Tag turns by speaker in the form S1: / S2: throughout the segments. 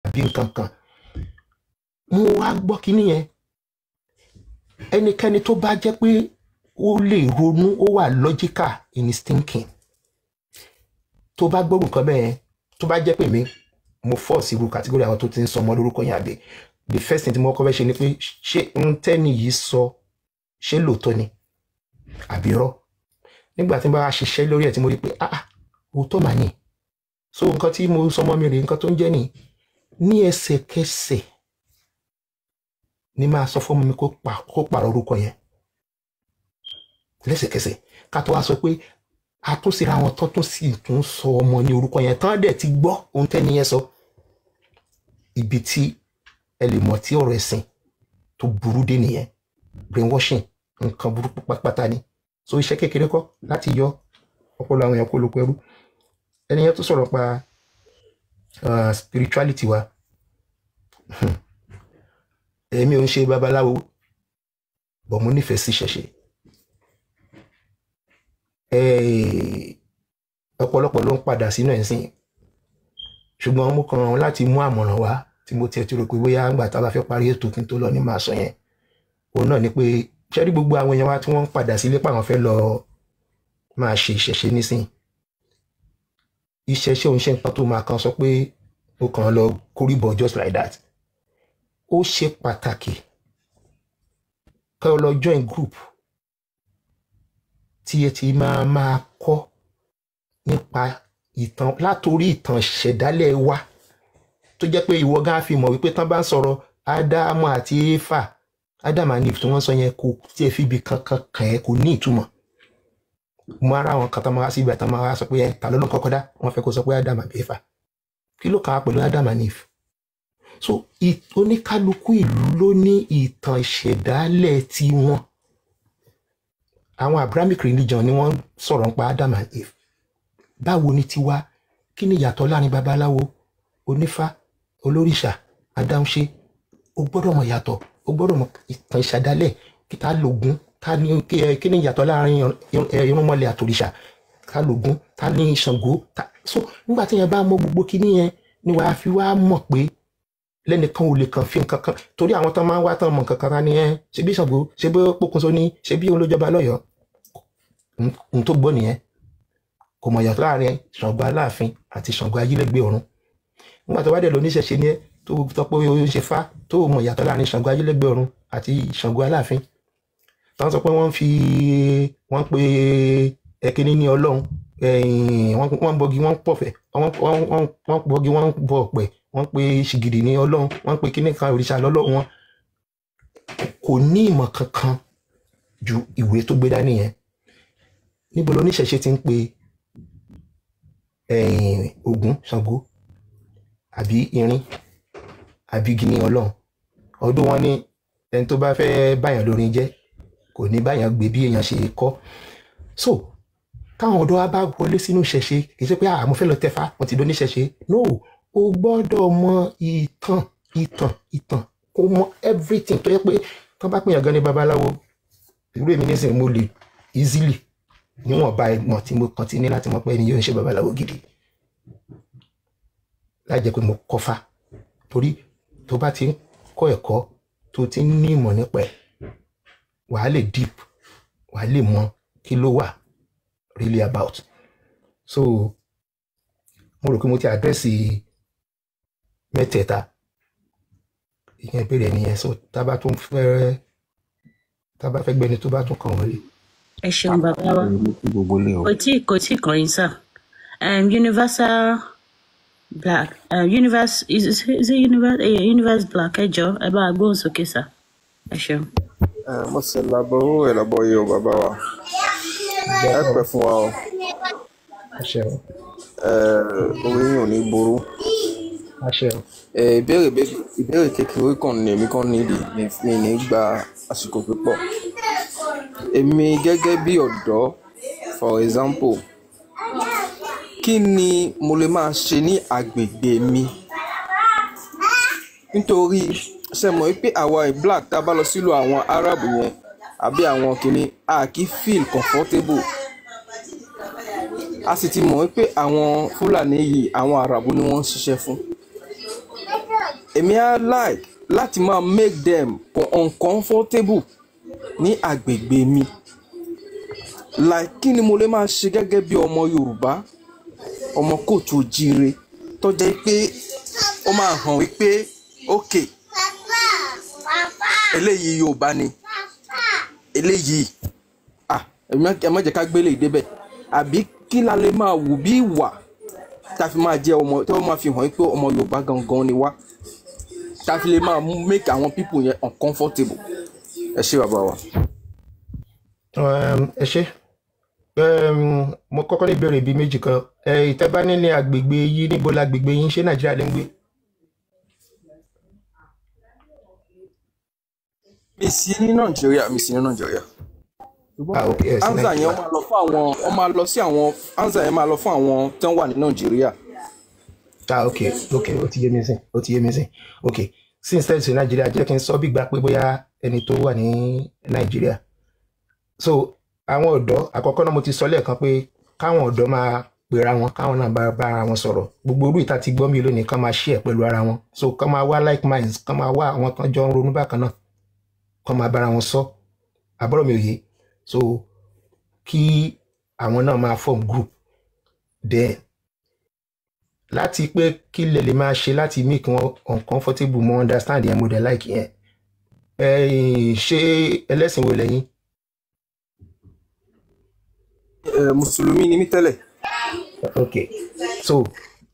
S1: Àbí nǹkan kan mo wá gbọ́ kínní yẹn. Ẹnikẹ́ni tó bá jẹ́ pé ó lè ronú, ó wà logical in his thinking, tó bá gbọ́ nǹkan bẹ́ẹ̀, tó bá jẹ́ pé mi mo fall sí irú category àwọn tó ti ń sọ ọmọ lórúkọ yẹn, àbí the first thing tí mo kọ́ fẹ́ ṣe ni pé, ṣé ń tẹ́ni yìí sọ, ṣé lóòótọ́ ni àbí irọ́? Nígbà tí n bá ṣiṣẹ́ lórí ẹ̀ tí mo rí pé, ah, òótọ́ mà ní, so nǹkan tí mo sọ mọ́ mi rèé, nǹkan tó ń jẹ́ ni, ní ẹsẹ̀kẹsẹ̀ ni máa sọ fún mi kó pààrọ̀ orúkọ yẹn lẹ́sẹ̀kẹsẹ̀. Ká tó wá sọ pé àtúnṣe àwọn tó tún sì tún sọ ọmọ ní orúkọ yẹn tán dẹ̀ ti gbọ́ ohun tẹ́ni yẹn sọ. Ibi tí ẹ lè mọ̀ tí ọ̀rọ̀ ẹ̀sìn tó burú dé nìyẹn. Brainwashing, nǹkan burúkú pátápátá ni. So iṣẹ́ kékeré kọ́ láti yọ ọpọlọ àwọn èèyàn kó lóko ẹrú. Ẹni yẹn tó sọ̀rọ̀ pa spirituality wa, èmi ò ń ṣe babaláwo, but mo nífẹ̀ẹ́ sí ìṣẹ̀ṣe. Ọ̀pọ̀lọpọ̀ ló ń padà sínú ẹ̀sìn, ṣùgbọ́n mo kàn láti mú àmọ̀ràn wá tí mo tiẹ̀ ti rò pé bóyá ńgbà tá a bá fẹ́ parí ètò kí n tó lọ ní màá sọ yẹn. Òun náà ni pé, ṣẹ́rí gbogbo àwọn èèyàn wa tí wọ́n ń padà sílé pàwọn fẹ́ lọ máa ṣe ìṣẹ̀ṣe nísìn, ìṣẹ̀ṣe òun ṣe nǹkan tó máa kan sọ pé ó kàn lọ kórìbọ̀ just like that. Ó ṣe pàtàkì kẹ́ ọ lọ join group tí ẹ ti máa máa kọ́ nípa ìtàn, látòrí ìtàn ìṣẹ̀dálẹ̀ wa, tó jẹ́ pé ìwọ gan fi mọ̀ wípé tán bá ń sọ̀rọ̀ Ádámù àti Éfà, Ádámù and Eve tí wọ́n sọ yẹn, kò tiẹ̀ fi ibi kankan kàn ẹ́, kò ní ìtumọ̀. Mo ara àwọn kan tó máa wá sí ibà tó máa wá sọ pé ẹ ta ló ló ń kọ́kọ́ dá, wọ́n fẹ́ kó sọ pé Ádámù àbí Éfà. Kí ló kàn á pẹ̀lú Ádámù and Eve? So oníkálukú ìlú ló ní ìtàn ìṣẹ̀dálẹ̀ tiwọn. Àwọn Abrahamic religion ni wọ́n sọ̀rọ̀ nípa Adam and Eve. Báwo ni tiwa? Kí ni ìyàtọ̀ láàrin babaláwo, onífá, olórìṣà, adáhunṣe? O gbọ́dọ̀ mọ̀ ìyàtọ̀, o gbọ́dọ̀ mọ̀ ìtàn ìṣẹ̀dálẹ̀ kí ta lògún, ta ní kí ni ìyàtọ̀ láàrin irúnmọlẹ̀ àtòrìṣà, ta lògún, ta ní Ṣàngó ta. So nígbà tí yẹn bá mọ̀ gbogbo kíní yẹn ni wàá fi wá mọ̀ pé lẹ́nìkan ò lè kàn fi nǹkan kan, torí àwọn tán máa ń wá tán mọ̀ nǹkan kan ní ẹ ṣe bí Ṣàngó, ṣe bí Pokùnso ní, ṣe bí òun ló jọba lọ́yọ̀ọ́. Ohun tó gbọ́ nìyẹn, kò mọ̀ yàtọ̀ láàrin Ṣàngó Aláàfin àti Ṣàngó Ajílẹ̀gbẹ́ ọ̀run. Nígbà tó bá dẹ̀ lọ oníṣẹ̀ṣe ni ẹ, tó tọ́ pé ó ń ṣe fá, tó mọ̀ yàtọ̀ láàrin Ṣàngó Ajílẹ̀gbẹ́ ọ̀run àti Ṣàngó Aláàfin, táwọn sọ pé wọ́n fi wọ́n pe ẹ̀kíní ní Ọlọ́run, wọ́n ń bọgi, wọ́n ń pọ̀fẹ́, wọ́n bọgi, wọ́n ń bọ ọ̀pẹ, wọ́n pe ṣìgìdì ní Ọlọ́run, wọ́n pe kíní kan òrìṣà lọ́lọ́run, wọn kò ní ìmọ̀ kankan ju ìwé tó gbé dání yẹn. Níbo lóníṣẹ̀ṣe ti ń pe Ògún, Ṣàngó àbí irin àbí igi ní Ọlọ́run? Ọdún wọn ní ẹni tó bá fẹ́ báyàn lórin jẹ́ kò ní báyàn gbé bí èèyàn ṣe kọ́. So táwọn ọ̀dọ́ wa bá wọlé sínú ìṣẹ̀ṣe, kì í ṣe pé, ah, mo fẹ́ lọ tẹfá, mo ti dóníṣẹ̀ṣe. No, o gbọ́dọ̀ mọ ìtàn, ìtàn, ìtàn, kó mọ everything, tó yẹ pé tó bá pèèyàn gan ní babaláwo, irú èmi nísìnyí, mo lè easily, níwọ̀nba ìmọ̀ tí mo kàn ti ní, láti mọ̀ pé ẹni yóò ń ṣe babaláwo gidi láì jẹ́ pé mo kọ́fà. Torí tó bá ti ń kọ́ ẹ̀kọ́, tó ti ń ní ìmọ̀ nípa ẹ̀, wàá lè deep, wàá lè mọ kí ló wà really about. So mo rò pé mo ti address mẹ́tẹ̀ẹ̀ta ìyẹn ìbéèrè nìyẹn. So tá a bá fẹ́ gbẹni tó bá tún kàn wọlé.
S2: Ẹ ṣeun, bàbá wa.
S3: Mo kí gbogbo ilé o.
S2: Kò tí kàn yín sà. Universal Black, universe is it universe, universe Black, ẹ jọ̀ọ́, ẹ bá a gbóhùn sókè sà. Ẹ ṣeun.
S4: Ẹ mo sì làbọrú ẹ lọbọ yìí o, bàbá wa, ẹ pẹ́ fún wa o.
S1: Àṣẹ o.
S4: Ẹ orí yín ò ní burú.
S1: Àṣẹ o.
S4: Ẹ ìbéèrè kékeré kan ní èmi kan nídìí mi ní gba àsìkò púpọ̀. Èmi gẹ́gẹ́ bí ọ̀dọ́, for example, kí ni mo lè máa ṣe ní agbègbè mi? Nítorí ṣe mọ̀ wípé àwa black, tá a bá lọ sílùú àwọn Arab yẹn àbí àwọn kìíní, a kì í feel comfortable. A sì ti mọ̀ wípé àwọn Fúlàní yìí, àwọn Àràbù ni wọ́n ń ṣiṣẹ́ fún. Èmi á like láti máa make them uncomfortable ní agbègbè mi. Like kí ni mo lè máa ṣe gẹ́gẹ́ bí ọmọ Yorùbá, ọmọ kóòtù òjíire, tó jẹ́ pé ó máa hàn wípé ok, eléyìí Yorùbá ni, eléyìí ẹ má jẹ́ ká gbélé débẹ̀. Àbí kí la lè máa wù bí ìwà tá a fi máa jẹ́ ọmọ tó máa fi hàn pé ọmọ Yorùbá gangan ni wá, tá a fi lè máa make àwọn people yẹn uncomfortable. Ẹ ṣé bàbá wa.
S1: Ẹ ṣé. Mo kọ́kọ́ ní ìbéèrè bíi méjì kan. Ìtẹ́ bá ní ní agbègbè yìí, níbo lágbègbè yín? Ṣé Nàìjíríà lè ń gbé?
S4: Mi sí ní Nàìjíríà, mi sí ní Nàìjíríà.
S1: Ah, ok, ẹ sí
S4: Answer yẹn
S1: Nàìjíríà.
S4: ó máa lọ fún àwọn, ó máa lọ sí àwọn, answer yẹn máa lọ fún àwọn tí wọ́n wà ní Nàìjíríà.
S1: Ah, ok, ó ti yé mi sìn, ó ti yé mi sìn. Ok, since tẹ́ sí Nàìjíríà, jẹ́ kí n sọ bí gbà pé bóyá ẹni tó wà ní Nàìjíríà. So àwọn ọ̀dọ́, àkọ́kọ́ náà mo ti sọ lẹ́ẹ̀kan pé káwọn ọ̀dọ́ máa pera wọn, káwọn náà bá ara wọn sọ̀rọ̀. Gbogbo orú ìta ti gbọ́ mi lónìí, kán máa share pẹ̀lú ara wọn. So kán máa wá like minds, kán máa wá àwọn tán jọ ń ronú bákan náà, kán máa bára wọn sọ. Àbúrò mi ò yé. So kí àwọn náà máa form group. Then láti pé kí lè lè máa ṣe láti make wọn uncomfortable, mo understand yẹn, mo dẹ̀ like yẹn. Ṣé ẹlẹ́sìn wo lẹ́yìn?
S4: Mùsùlùmí ni mí tẹ́lẹ̀.
S1: Ok, so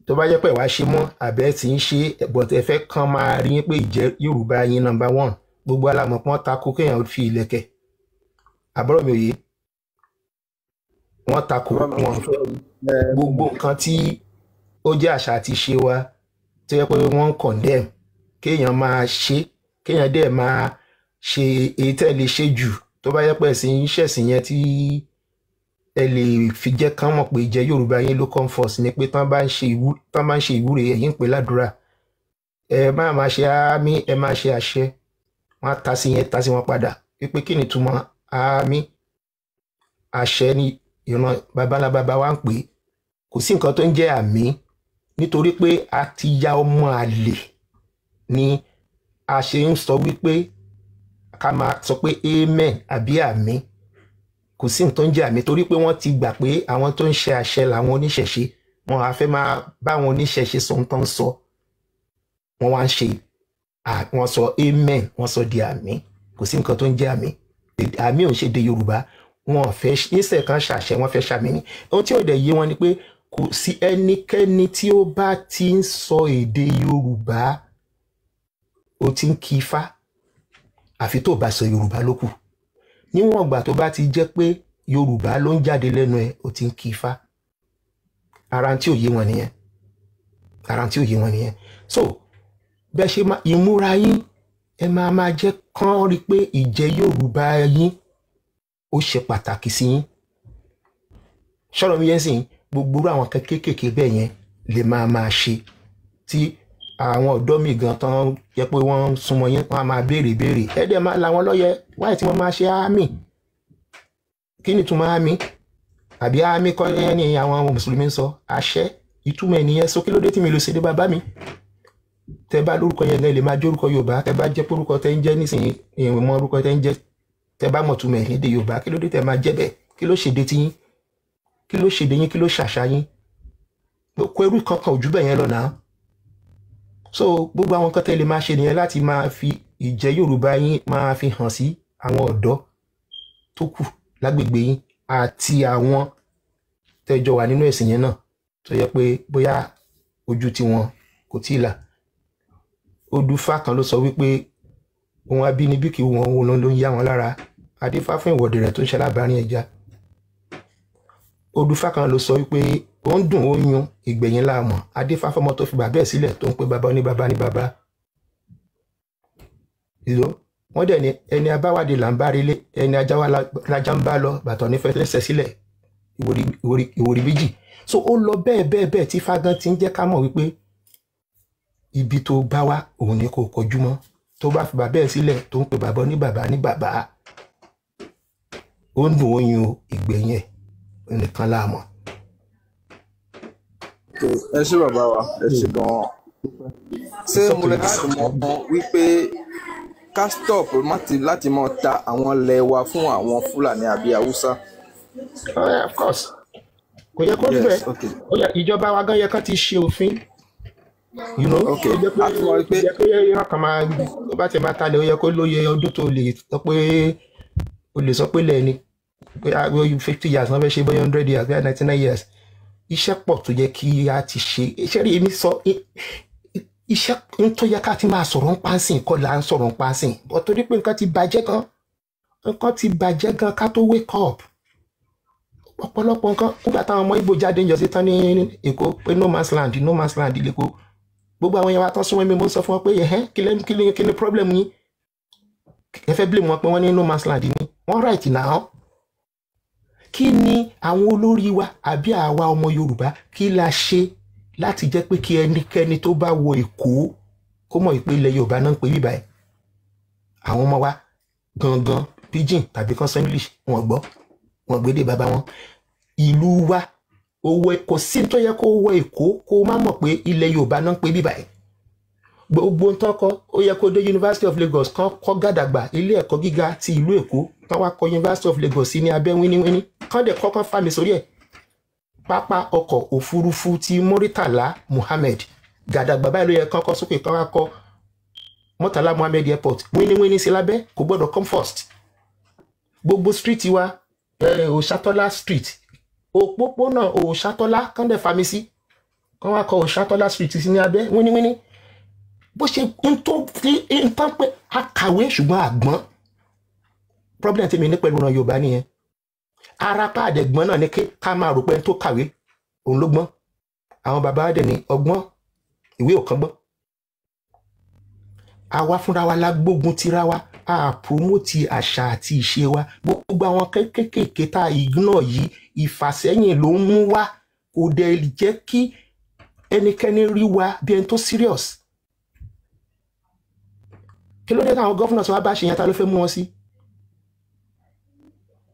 S1: tó bá jẹ́ pé wàá ṣe mọ́ àbẹ́ tí ń ṣe, but ẹ fẹ́ kàn máa rí yín pé ìjẹ́ Yorùbá yín number one. Gbogbo alamọ̀pọ̀n takò kéèyàn fi ìlẹ̀kẹ̀. Àbúrò mi ò yé. Wọ́n takò wọn fẹ́ gbogbo nǹkan tí ó jẹ́ àṣà àti ìṣe wa tó yẹ pé wọ́n ń condemn kéèyàn máa ṣe, kéèyàn dẹ̀ máa ṣe èyí tẹ́ lè ṣe jù. Tó bá yẹ pé ẹ̀sìn yín ṣẹ̀sìn yẹn tí ẹ lè fi jẹ́ kán mọ̀ pé ìjẹ́ Yorùbá yín ló come first, ni pé tán bá ń ṣe ìwúre, ẹ̀yin ń pè ládùúrà, ẹ má máa ṣe àmì, ẹ máa ṣe àṣẹ. Wọ́n á ta sí yẹn, ta sí wọn padà wípé kí ni ìtumọ̀ àmì? Àṣẹ ni ìran babalábaba wa ń pè é. Kò sí nǹkan tó ń jẹ́ àmì, nítorí pé a ti ya ọmọ àlè ni a ṣe ń sọ wípé ká máa sọ pé amen àbí àmì. Kò sí nǹkan tó ń jẹ́ àmì, torí pé wọ́n ti gbà pé àwọn tó ń ṣe àṣẹ làwọn oníṣẹ̀ṣe. Wọn á fẹ́ máa bá àwọn oníṣẹ̀ṣe sọ ohun tó ń sọ. Wọ́n wá ń ṣe, wọ́n sọ amen, wọ́n sọ di àmì. Kò sí nǹkan tó ń jẹ́ àmì. Àmì ò ń ṣe de Yorùbá. Wọn fẹ́ níṣẹ́ kan ṣàṣẹ, wọ́n fẹ́ ṣàmì ni. Ohun tí ò dẹ̀ yé wọn ni pé kò sí ẹnikẹ́ni tí ó bá ti ń sọ èdè Yorùbá ó ti ń kí ifá, àfi tó bá sọ Yorùbá ló kù. Níwọ̀n ìgbà tó bá ti jẹ́ pé Yorùbá ló ń jáde lẹ́nu ẹ̀, ó ti ń kí ifá. Ara tí ò yé wọn nìyẹn. Ara tí ò yé wọn nìyẹn. So bẹ́ẹ̀ ṣe máa ìmúra yín, ẹ máa máa jẹ́ kán rí pé ìjẹ́ Yorùbá yín ó ṣe pàtàkì sí yín. Ṣọ́rọ̀ mi yẹn sìn, gbogbo irú àwọn nǹkan kéékèèké bẹ́ẹ̀ yẹn lè máa máa ṣe tí àwọn ọ̀dọ́ mi gan tán jẹ́ pé wọ́n ń súnmọ́ yín, wọ́n á máa béèrè béèrè. Ẹ dẹ̀ máa làwọn lọ́yẹ wáyé tí wọ́n máa ṣe àmì. Kí ni ìtumọ̀ àmì? Àbí àmì kọ́ ní àwọn mùsùlùmí ń sọ àṣẹ, ìtumọ̀ ẹ̀ nìyẹn. So kí ló dé tí mi lè ṣe dé bàbá mi? Tẹ bá lórúkọ yẹn gan lè máa jẹ́ orúkọ Yorùbá. Tẹ bá jẹ́ pé orúkọ tẹ ń jẹ́ nísìnyí, ìwọ̀n mọ orúkọ tẹ ń jẹ́. Tẹ bá mọ̀ túmọ̀ ẹ̀ lédè Yorùbá, kí ló dé tẹ máa jẹ́ bẹ́ẹ̀? Kí ló ṣèdè tiyín? Kí ló ṣèdè yín? Kí ló ṣàṣà yín? Kó ẹrú kankan ò jù bẹ́ẹ̀ yẹn lọ náà. So gbogbo àwọn nǹkan tẹ lè máa ṣe nìyẹn láti máa fi ìjẹ́ Yorùbá yín máa fi hàn sí àwọn ọ̀dọ́ tó kù lágbègbè yín àti àwọn tẹ́jọ wà nínú ẹ̀sìn yẹn náà tó yẹ pé bóyá ojú tiwọn kò tíì là. Odùfá kan ló sọ wípé ohun abínibí kì í wọn, òun ló ń yá wọn lára. Adífá fún ìwọ́de rẹ̀ tó ń ṣe alábàárìn ẹja. Odùfá kan ló sọ wípé ó ń dùn ó ń yún ìgbẹ̀yìn láàmọ̀. Adífá fọmọ tó fi bàbá ẹ̀ sílẹ̀ tó ń pe bàbá oníbàbá ní bàbá. Ìlú wọ́n dẹ̀ ní ẹni abáwádìí là ń bá relé, ẹni ajá wa lajá ń bá lọ, bàtọ̀ ní fẹ́ lẹ́sẹ̀ sílẹ̀, ìwòrì méjì. So ó lọ bẹ́ẹ̀ bẹ́ẹ̀ bẹ́ẹ̀ tí Fágán ti ń jẹ́ ká mọ̀ wípé ibi tó bá wá òun ni kò kọjú mọ́. Tó bá fi bàbá ẹ̀ sílẹ̀ tó ń pe bàbá oníbàbá ní bàbá, ó ń dùn ó yún ìgbẹ̀yìn ẹ̀ nìkan láàmọ̀.
S4: Ẹ ṣé bàbá wa, ẹ ṣé gan-an. Ṣé
S1: It's up
S4: mo
S1: to
S4: lè
S1: you.
S4: láti mọ̀ wípé ká stop láti máa ta àwọn ilẹ̀ wa fún àwọn Fúlàní àbí Haúsá?
S1: Oh, yeah, of course. Kò yẹ kó rí bẹ́ẹ̀.
S4: Yes, okay.
S1: Ó yẹ ìjọba wa gan yẹ kán ti ṣe òfin.
S4: Okay.
S1: Ó jẹ́ pé
S4: A ti mọ̀ wípé
S1: ó jẹ́ pé ìran kan máa tó bá ti máa talẹ̀, ó yẹ kó lóye ọdún tó lè sọ pé o lè sọ pé lẹ́ni pé 50 years wọ́n fẹ́ ṣe, bóyá 100 years, bóyá 99 years. Iṣẹ́ pọ̀ tó yẹ kí a ti ṣe. Iṣẹ́ rí èmi sọ iṣẹ́ ń tó yẹ ká ti máa sọ̀rọ̀ ń pa sìn kọ́ là ń sọ̀rọ̀ ń pa sìn bọ́, torí pé nǹkan ti bàjẹ́ gan, nǹkan ti bàjẹ́ gan ká tó wake up. Ọ̀pọ̀lọpọ̀ nǹkan, nígbà táwọn ọmọ Ìgbò jáde ń jọ sí tán ní Èkó pé no man's land, no man's land l'Ékòó, gbogbo àwọn yẹn wa tán súnmọ́ mi, mo ń sọ fún wọn pé ẹ̀hẹ́n, kí ni problem yín? Ẹ fẹ́ blame wọn pé wọ́n ní no man's land ni wọ́n right now. Kí ni àwọn olórí wa àbí àwa ọmọ Yorùbá, kí la ṣe láti jẹ́ pé kí ẹnikẹ́ni tó bá wọ Èkó kó mọ̀ pé ilẹ̀ Yorùbá náà ń pè bíbá ẹ̀? Àwọn ọmọ wa gangan, pidgin tàbí kan sọ English, wọn gbọ́, wọn gbédè bàbá wọn. Ìlú wa owó kò sí tó yẹ kó wọ Èkó kó má mọ̀ pé ilẹ̀ Yorùbá náà ń pè bíbá ẹ̀. Gbogbo ń tán kọ́, ó yẹ kó dé University of Lagos, kán kọ́ gàdàgbà ilé ẹ̀kọ́ gíga ti ìlú Èkó, kán wá kọ́ University of Lagos sí ní abẹ́ wíníwíní, kán dẹ̀ kọ́kọ́ fàmì sórí ẹ̀, pápá ọkọ̀ òfurufú ti Muritala Muhammed, gàdàgbà báyìí ló yẹ kán kọ́ sókè, kán wá kọ́ Murtala Muhammed Airport wíníwíní sí lábẹ́. Kò gbọ́dọ̀ come first. Gbogbo street wa, Òṣàtọ́lá Street, òpópónà Òṣàtọ́lá, kán dẹ̀ fàmì sí, kán wá kọ́ Òṣàtọ́lá Street sí ní abẹ́ wíníwíní. Bó ṣe ń tó fi ń tán pé a kàwé ṣùgbọ́n àgbọ́n, problem tí mi ní pẹ̀lú ọ̀nà Yorùbá nìyẹn. Ara pa àdẹ̀gbọ́n náà ni kí ká máa rò pé ẹni tó kàwé òun ló gbọ́n. Àwọn bàbá wa dẹ̀ ní ọgbọ́n ìwé ò kàn gbọ́n. Àwa fúnra wa la gbógun tira wa, a promote àṣà àti ìṣe wa. Gbogbo àwọn kéékèèké tá a ignore yìí, ìfàsẹ́yìn ló ń mú wá. Kò dẹ̀ jẹ́ kí ẹnikẹ́ni rí wa bí ẹni tó serious. Kí ló dé táwọn governors wa bá ṣe yẹn, ta ló fẹ́ mú wọn sí?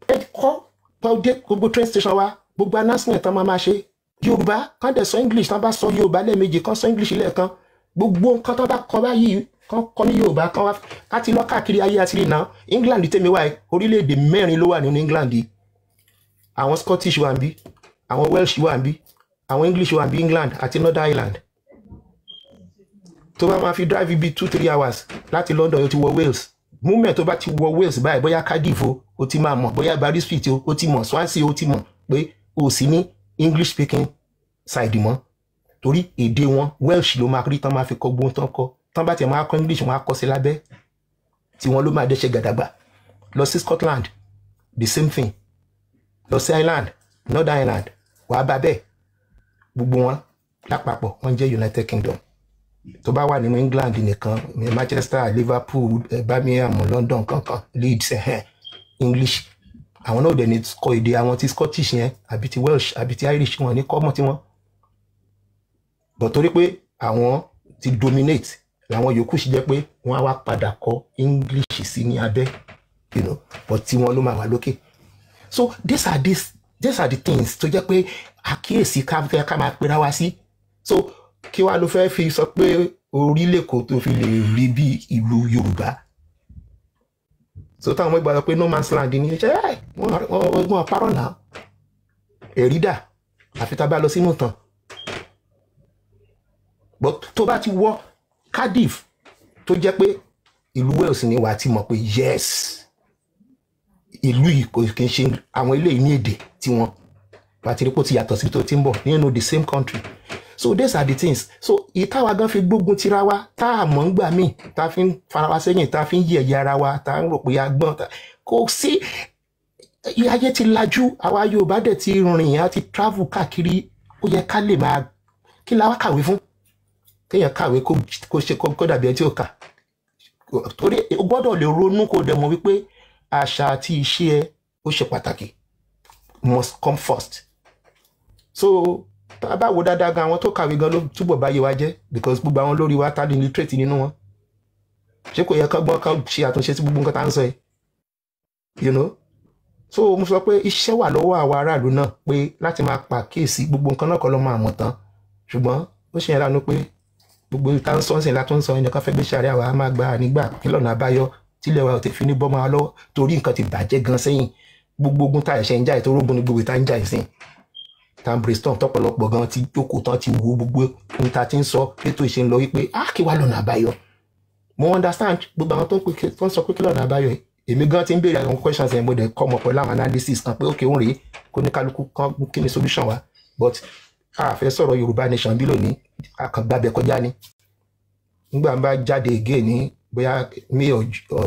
S1: Ẹ kọ́ dé gbogbo train station wa, gbogbo announcement tán máa máa ṣe, Yorùbá, kán dẹ̀ sọ English. Tán bá sọ Yorùbá lẹ́ẹ̀mejì, kán sọ English lẹ́ẹ̀kan. Gbogbo nǹkan tán bá kọ báyìí, kán kọ ní Yorùbá. Kán wá ká ti lọ káàkiri ayé àti ìrìnà. England tèmi wáyé, orílẹ̀-èdè mẹ́rin ló wà nínú England yìí. Àwọn Scottish wà níbí, àwọn Welsh wà níbí, àwọn English wà níbí, England àti Northern Ireland. Tó bá máa fi drive ibi 2-3 hours láti London, yóò ti wọ Wales. Moment tó bá ti wọ Wales báyìí, bóyá Cardiff o, o ti máa mọ̀, bóyá Aberystwyth o, o ti mọ̀, Swansea o, ti mọ̀ pé o sì ní English speaking side mọ́, torí èdè wọn Welsh ló máa rí tán máa fi kọ́ gbóhùn tán kọ́. Tán bá tiẹ̀ máa kọ́ English, wọn á kọ́ sí lábẹ́ tí wọn ló máa dẹ́ṣẹ̀ gàdàgbà. Lọ sí Scotland, the same thing. Lọ sí Ireland, Northern Ireland, wàá bá bẹ́ẹ̀. Gbogbo wọn lápapọ̀, wọ́n jẹ́ United Kingdom. Tó bá wà nínú England nìkan ní Manchester, Liverpool, Birmingham, London kankan, Leeds, English. Àwọn náà dẹ̀ ní kọ èdè àwọn ti Scottish yẹn àbí ti Welsh àbí ti Irish, wọn ní kọ́ mọ́ tiwọn but torí pé àwọn ti dominate, làwọn yòókù sì jẹ́ pé wọ́n á wá padà kọ English sí ní abẹ́, but tiwọn ló máa wà lókè. So these are the things tó jẹ́ pé àkíyèsí ká fẹ́ ká máa pera wa sí. So kí wàá ló fẹ́ fi sọ pé orílẹ̀ kò tó fi lè rí bí ìlú Yorùbá? So táwọn ọmọ ìgbà sọ pé no man's land ní ṣe ẹ, wọ́n parọ́ náà. Ẹ̀rí dà? Àfi tá a bá lọ sínú ìtàn. But tó bá ti wọ Cardiff, tó jẹ́ pé ìlú Wales ni, wàá ti mọ̀ pé yes, ìlú yìí kò kì í ṣe àwọn eléyìí ní èdè tiwọn. Wàá ti rí pé ó ti yàtọ̀ síbi tó ti ń bọ̀ nínú the same country. So these are the things. So ìtawà gan fi gbógun tira wa, tá a mọ̀ ń gbà míì, tá a fi ń fara wa sẹ́yìn, tá a fi ń yẹ̀yẹ́ ara wa, tá a ń rò pé a gbọ́n. Kò sí, ayé ti lajú. Àwa Yorùbá dẹ̀ ti rìn, á ti travel káàkiri. Ó yẹ ká lè máa kí la wá kàwé fún? Kéèyàn kàwé kó ṣe kó dàbí ẹni tí ó kà, torí o gbọ́dọ̀ lè ronú, kó dẹ̀ mọ̀ wípé àṣà àti ìṣe ẹ ó ṣe pàtàkì, must come first. So tá a bá wo dáadáa gan, àwọn tó kàwé gan ló túbọ̀ báyé wa jẹ́, because gbogbo àwọn lórí wa, tá ní literate nínú wọn? Ṣé kò yẹ kán gbọ́n, kán ṣe àtúnṣe sí gbogbo nǹkan tá à ń sọ yìí? So mo sọ pé iṣẹ́ wà lọ́wọ́ àwa aráàlú náà pé láti máa pàkíyèsí gbogbo nǹkan náà kọ́ ló máa mọ̀ tán, ṣùgbọ́n ó ṣe yẹn lánàá pé Gbogbo tá ń sọ ń sìn látún sọ, ẹnìkan fẹ́ gbé sàríà wa, á máa gbà nígbà kí lọ́nà àbáyọ tílẹ̀ wa ò ti fi ní bọ́ máa lọ́wọ́, torí nǹkan ti bàjẹ́ gan sẹ́yìn. Gbogbo ogun tá ẹ̀ṣẹ̀ ń jà, ètò orógun ni gbogbo ìta ń jà ìsìn, tá ń brainstorm tọ́pọ̀lọpọ̀ gan ti jókòó tán, ti wo gbogbo ohun tá ti ń sọ ètò ìṣe ń lọ wípé á kí wá lọ́nà àbáyọ. Mo understand gbogbo àwọn tó ń pè, tó ń sọ pé kí lọ́nà àbáyọ yìí. Èmi gan ti ń béèrè àwọn questions yẹn, mo dẹ̀ kọ́ mọ̀ pẹ̀lú àwọn analysis kan pé okay, òun rèé, kó ní kálukú kan kí ni solution wa. But a fẹ́ sọ̀rọ̀ Yorùbá nation bí lónìí, a kàn gbàbẹ̀ kọjá ni. Nígbà bá jáde again ní bóyá May or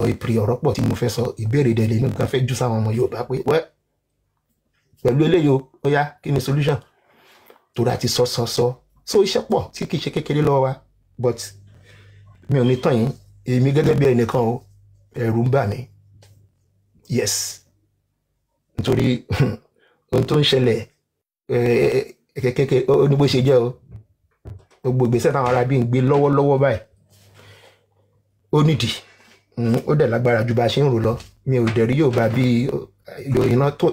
S1: April, ọ̀rọ̀ pọ̀ tí mo fẹ́ sọ. Ìbéèrè dẹ̀ lèmi gan fẹ́ jù sáwọn ọmọ Yorùbá pé wẹ́ pẹ̀lú eléyìí o, ó yá, kí ni solution? Torí a ti sọ sọ sọ so, iṣẹ́ pọ̀ tí kì í ṣe kékeré lọ́wọ́ wa. But mi ò ní tàn yín, èmi gẹ́gẹ́ bí ẹnìkan o, ẹ̀rù ń bà mí, yes, nítorí ohun tó ń ṣẹlẹ̀ kékeré ó ní bó ṣe jẹ́ o. Gbogbo ìgbésẹ̀ táwọn arábí ń gbé lọ́wọ́lọ́wọ́ báyìí, ó nídìí, ó dẹ̀ lágbára ju bá a ṣe ń rò lọ. Mi ò dẹ̀ rí Yorùbá bí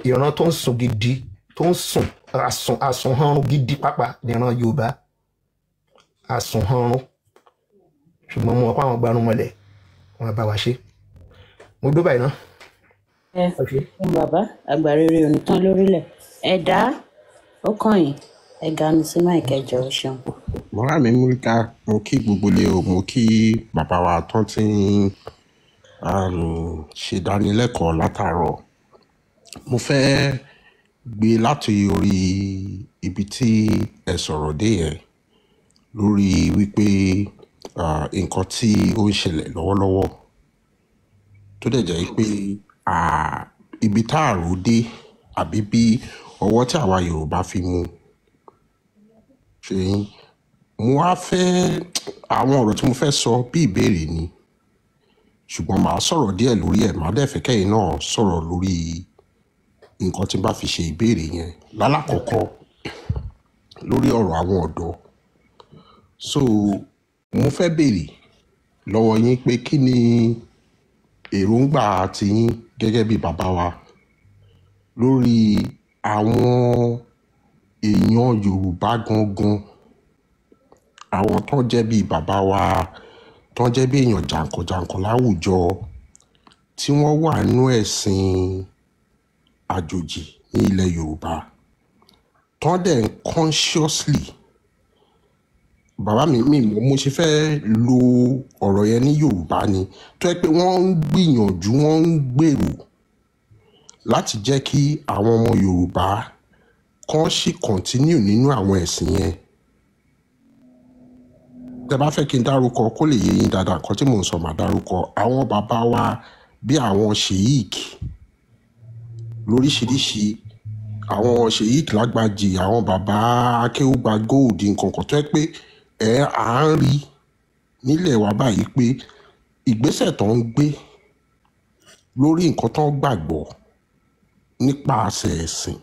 S1: ìran tó ń sùn gidi, tó ń sùn àsùnhanrun gidi pápá níran Yorùbá, àsùnhanrun. Ṣùgbọ́n mo mọ̀ pé àwọn gbarumọlẹ̀ wọn bá wa ṣe. Mo dó báyìí ná.
S2: Ẹ fún bàbá àgbà rere ò ní tán lórílẹ̀. Ẹ̀dá ó kàn yín, ẹ ganu sí máìkì, ẹjọ, ṣeun.
S3: Mọ́ra mi Múríkà, mo kí gbogbo ilé o, mo kí bàbá wa tán tí ń ṣe ìdánilẹ́kọ̀ọ́ látàárọ̀. Mo fẹ́ gbé láti orí ibi tí ẹ sọ̀rọ̀ dé yẹn, lórí wípé nǹkan tí ó ń ṣẹlẹ̀ lọ́wọ́lọ́wọ́, tó dẹ̀ jẹ́ pé ibi tá a rò dé àbí bí ọwọ́ tí àwa Yorùbá fi mú ṣe yín. Mo wá fẹ́ àwọn ọ̀rọ̀ tí mo fẹ́ sọ bí ìbéèrè ni, ṣùgbọ́n màá sọ̀rọ̀ díẹ̀ lórí ẹ̀, màá dẹ̀ fẹ́ kẹ́yìn náà sọ̀rọ̀ lórí nǹkan tí n bá fi ṣe ìbéèrè yẹn. Lálákọ̀ọ́kọ́, lórí ọ̀rọ̀ àwọn ọ̀dọ́, so mo fẹ́ béèrè lọ́wọ́ yín pé kí ni èròǹgbà tiyín gẹ́gẹ́ bí bàbá wa lórí àwọn èèyàn Yorùbá gangan, àwọn tó jẹ́ bí bàbá wa, tó jẹ́ bí èèyàn jàǹkànjàǹkàn láwùjọ, tí wọ́n wà nínú ẹ̀sìn àjòjì ní ilẹ̀ Yorùbá, tó dẹ̀ ń consciously, bàbá mi, mi mọ̀ mo ṣe fẹ́ lo ọ̀rọ̀ yẹn ní Yorùbá ni, tó yẹ pé wọ́n ń gbìyànjú, wọ́n ń gbèrò láti jẹ́ kí àwọn ọmọ Yorùbá kan ṣì continue nínú àwọn ẹ̀sìn yẹn. Tẹ bá fẹ́ kí n dárúkọ kó lè yé yín dáadáa nǹkan tí mò ń sọ, màá dárúkọ àwọn bàbá wa bí àwọn sheik lóríṣiríṣi, àwọn sheik lágbàjì, àwọn bàbá akéwùgbà gold, nǹkan kan tó yẹ pé ẹ à ń rí nílẹ̀ wa báyìí pé ìgbésẹ̀ tó ń gbé lórí nǹkan tó ń gbàgbọ́ nípasẹ̀ ẹ̀sìn,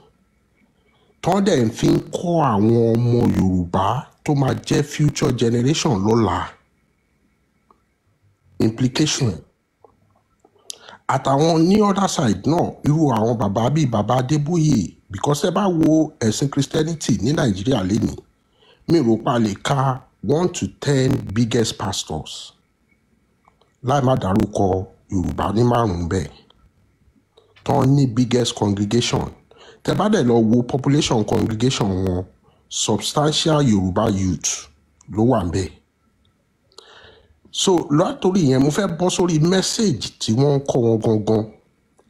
S3: tó dẹ̀ ń fi ń kọ́ àwọn ọmọ Yorùbá tó máa jẹ́ future generation lọ́la, implication àtàwọn ní other side náà, irú àwọn bàbá bíi bàbá Adébóyè, because ẹ bá wo ẹ̀sìn Christianity ní Nàìjíríà lénìí, mi rò pa lè ka 1 to 10 biggest pastors láì má dárúkọ Yorùbá ní márùn-ún bẹ́ẹ̀ tán ní biggest congregation. Tẹ bá dẹ̀ lọ wo population congregation wọn, substantial Yorùbá youth ló wà ńbẹ̀. So látòrí yẹn, mo fẹ́ bọ́ sórí message tí wọ́n ń kọ́ wọn gangan.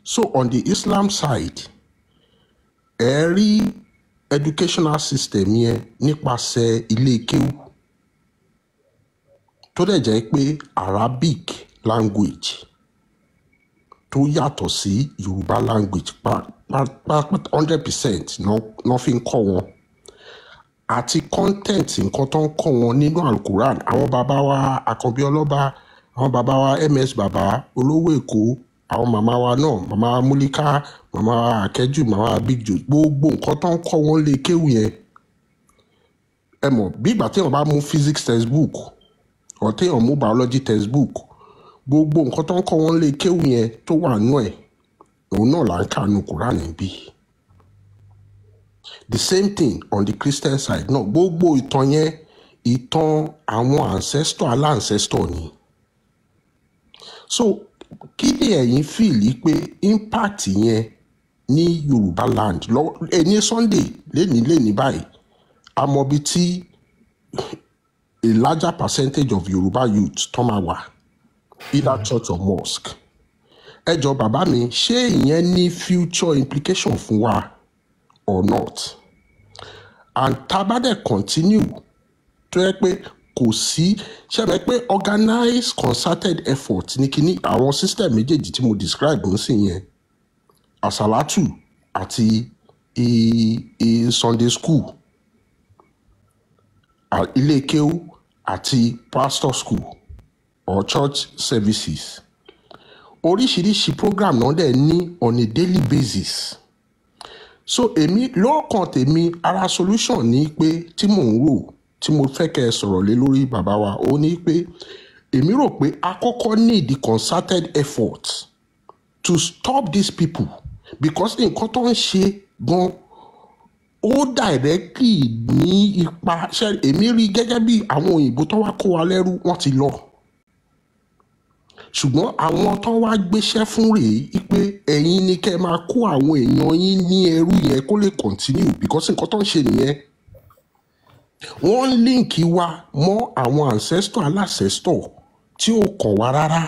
S3: So on the Islam side, ẹ rí educational system yẹn nípasẹ̀ ilé kéwú, tó dẹ̀ jẹ́ pé Arabic language tó yàtọ̀ sí Yorùbá language pa pa pa 100% náà fi ń kọ́ wọn, àti content nǹkan tó ń kọ́ wọn nínú Alukuran. Àwọn bàbá wa Àkànbí Ọlọ́ba, àwọn bàbá wa MS bàbá Olówó Èkó, àwọn màmá wa náà, màmá wa Múlíká, màmá wa Akẹ́jù, màmá wa Big Joe, gbogbo nǹkan tó ń kọ́ wọn lé kéwù yẹn, ẹ mọ̀ bí ìgbà téèyàn bá mú physics textbook or téèyàn mú biology textbook, gbogbo nǹkan tó ń kọ́ wọn lé kéwù yẹn tó wà nú ẹ̀, òun náà là ń kà nù Quran níbí. The same thing on the Christian side náà, gbogbo ìtàn yẹn. Ìtàn àwọn ancestor aláncestor ni. So kí ni ẹ̀yin feel pé impact yẹn ní Yorùbá land lọ ẹni Sunday lénìí lénìí báyìí, àmọ́bi tí a larger percentage of Yorùbá youth tó máa wà, either church or mosque? Ẹ jọ, bàbá mi, ṣé ìyẹn ní future implication fún wa or not? And tá a bá dẹ̀ continue tó yẹ pé kò sí ṣẹ́bẹ̀ pé organized concerted effort ní kíní àwọn system méjèèjì tí mo describe ń sìn yẹn, àsàlátù àti Sunday school, ilé kéwú àti pastor school or church services, oríṣiríṣi program náà dẹ̀ ní on a daily basis. So èmi lọ́kàn tèmi, ara solution ni pé tí mò ń rò, tí mo fẹ́ kẹ́ ẹ sọ̀rọ̀ lé lórí, bàbá wa, ó ní pé èmi rò pé a kọ́kọ́ need the concerted effort to stop these people, because nǹkan tó ń ṣe gan, ó directly ní ipa. Ṣe èmi rí gẹ́gẹ́ bí àwọn òyìnbó tó wá kó wa lẹ́rú, wọ́n ti lọ, ṣùgbọ́n àwọn tó wá gbéṣẹ́ fún rèé pé ẹ̀yin ni kẹ́ ẹ máa kó àwọn èèyàn yín ní ẹrú yẹn kó lè continue, because nǹkan tó ń ṣe nìyẹn. Wọ́n ń link wa mọ́ àwọn ancestor aláncestor tí ò kàn wá rárá,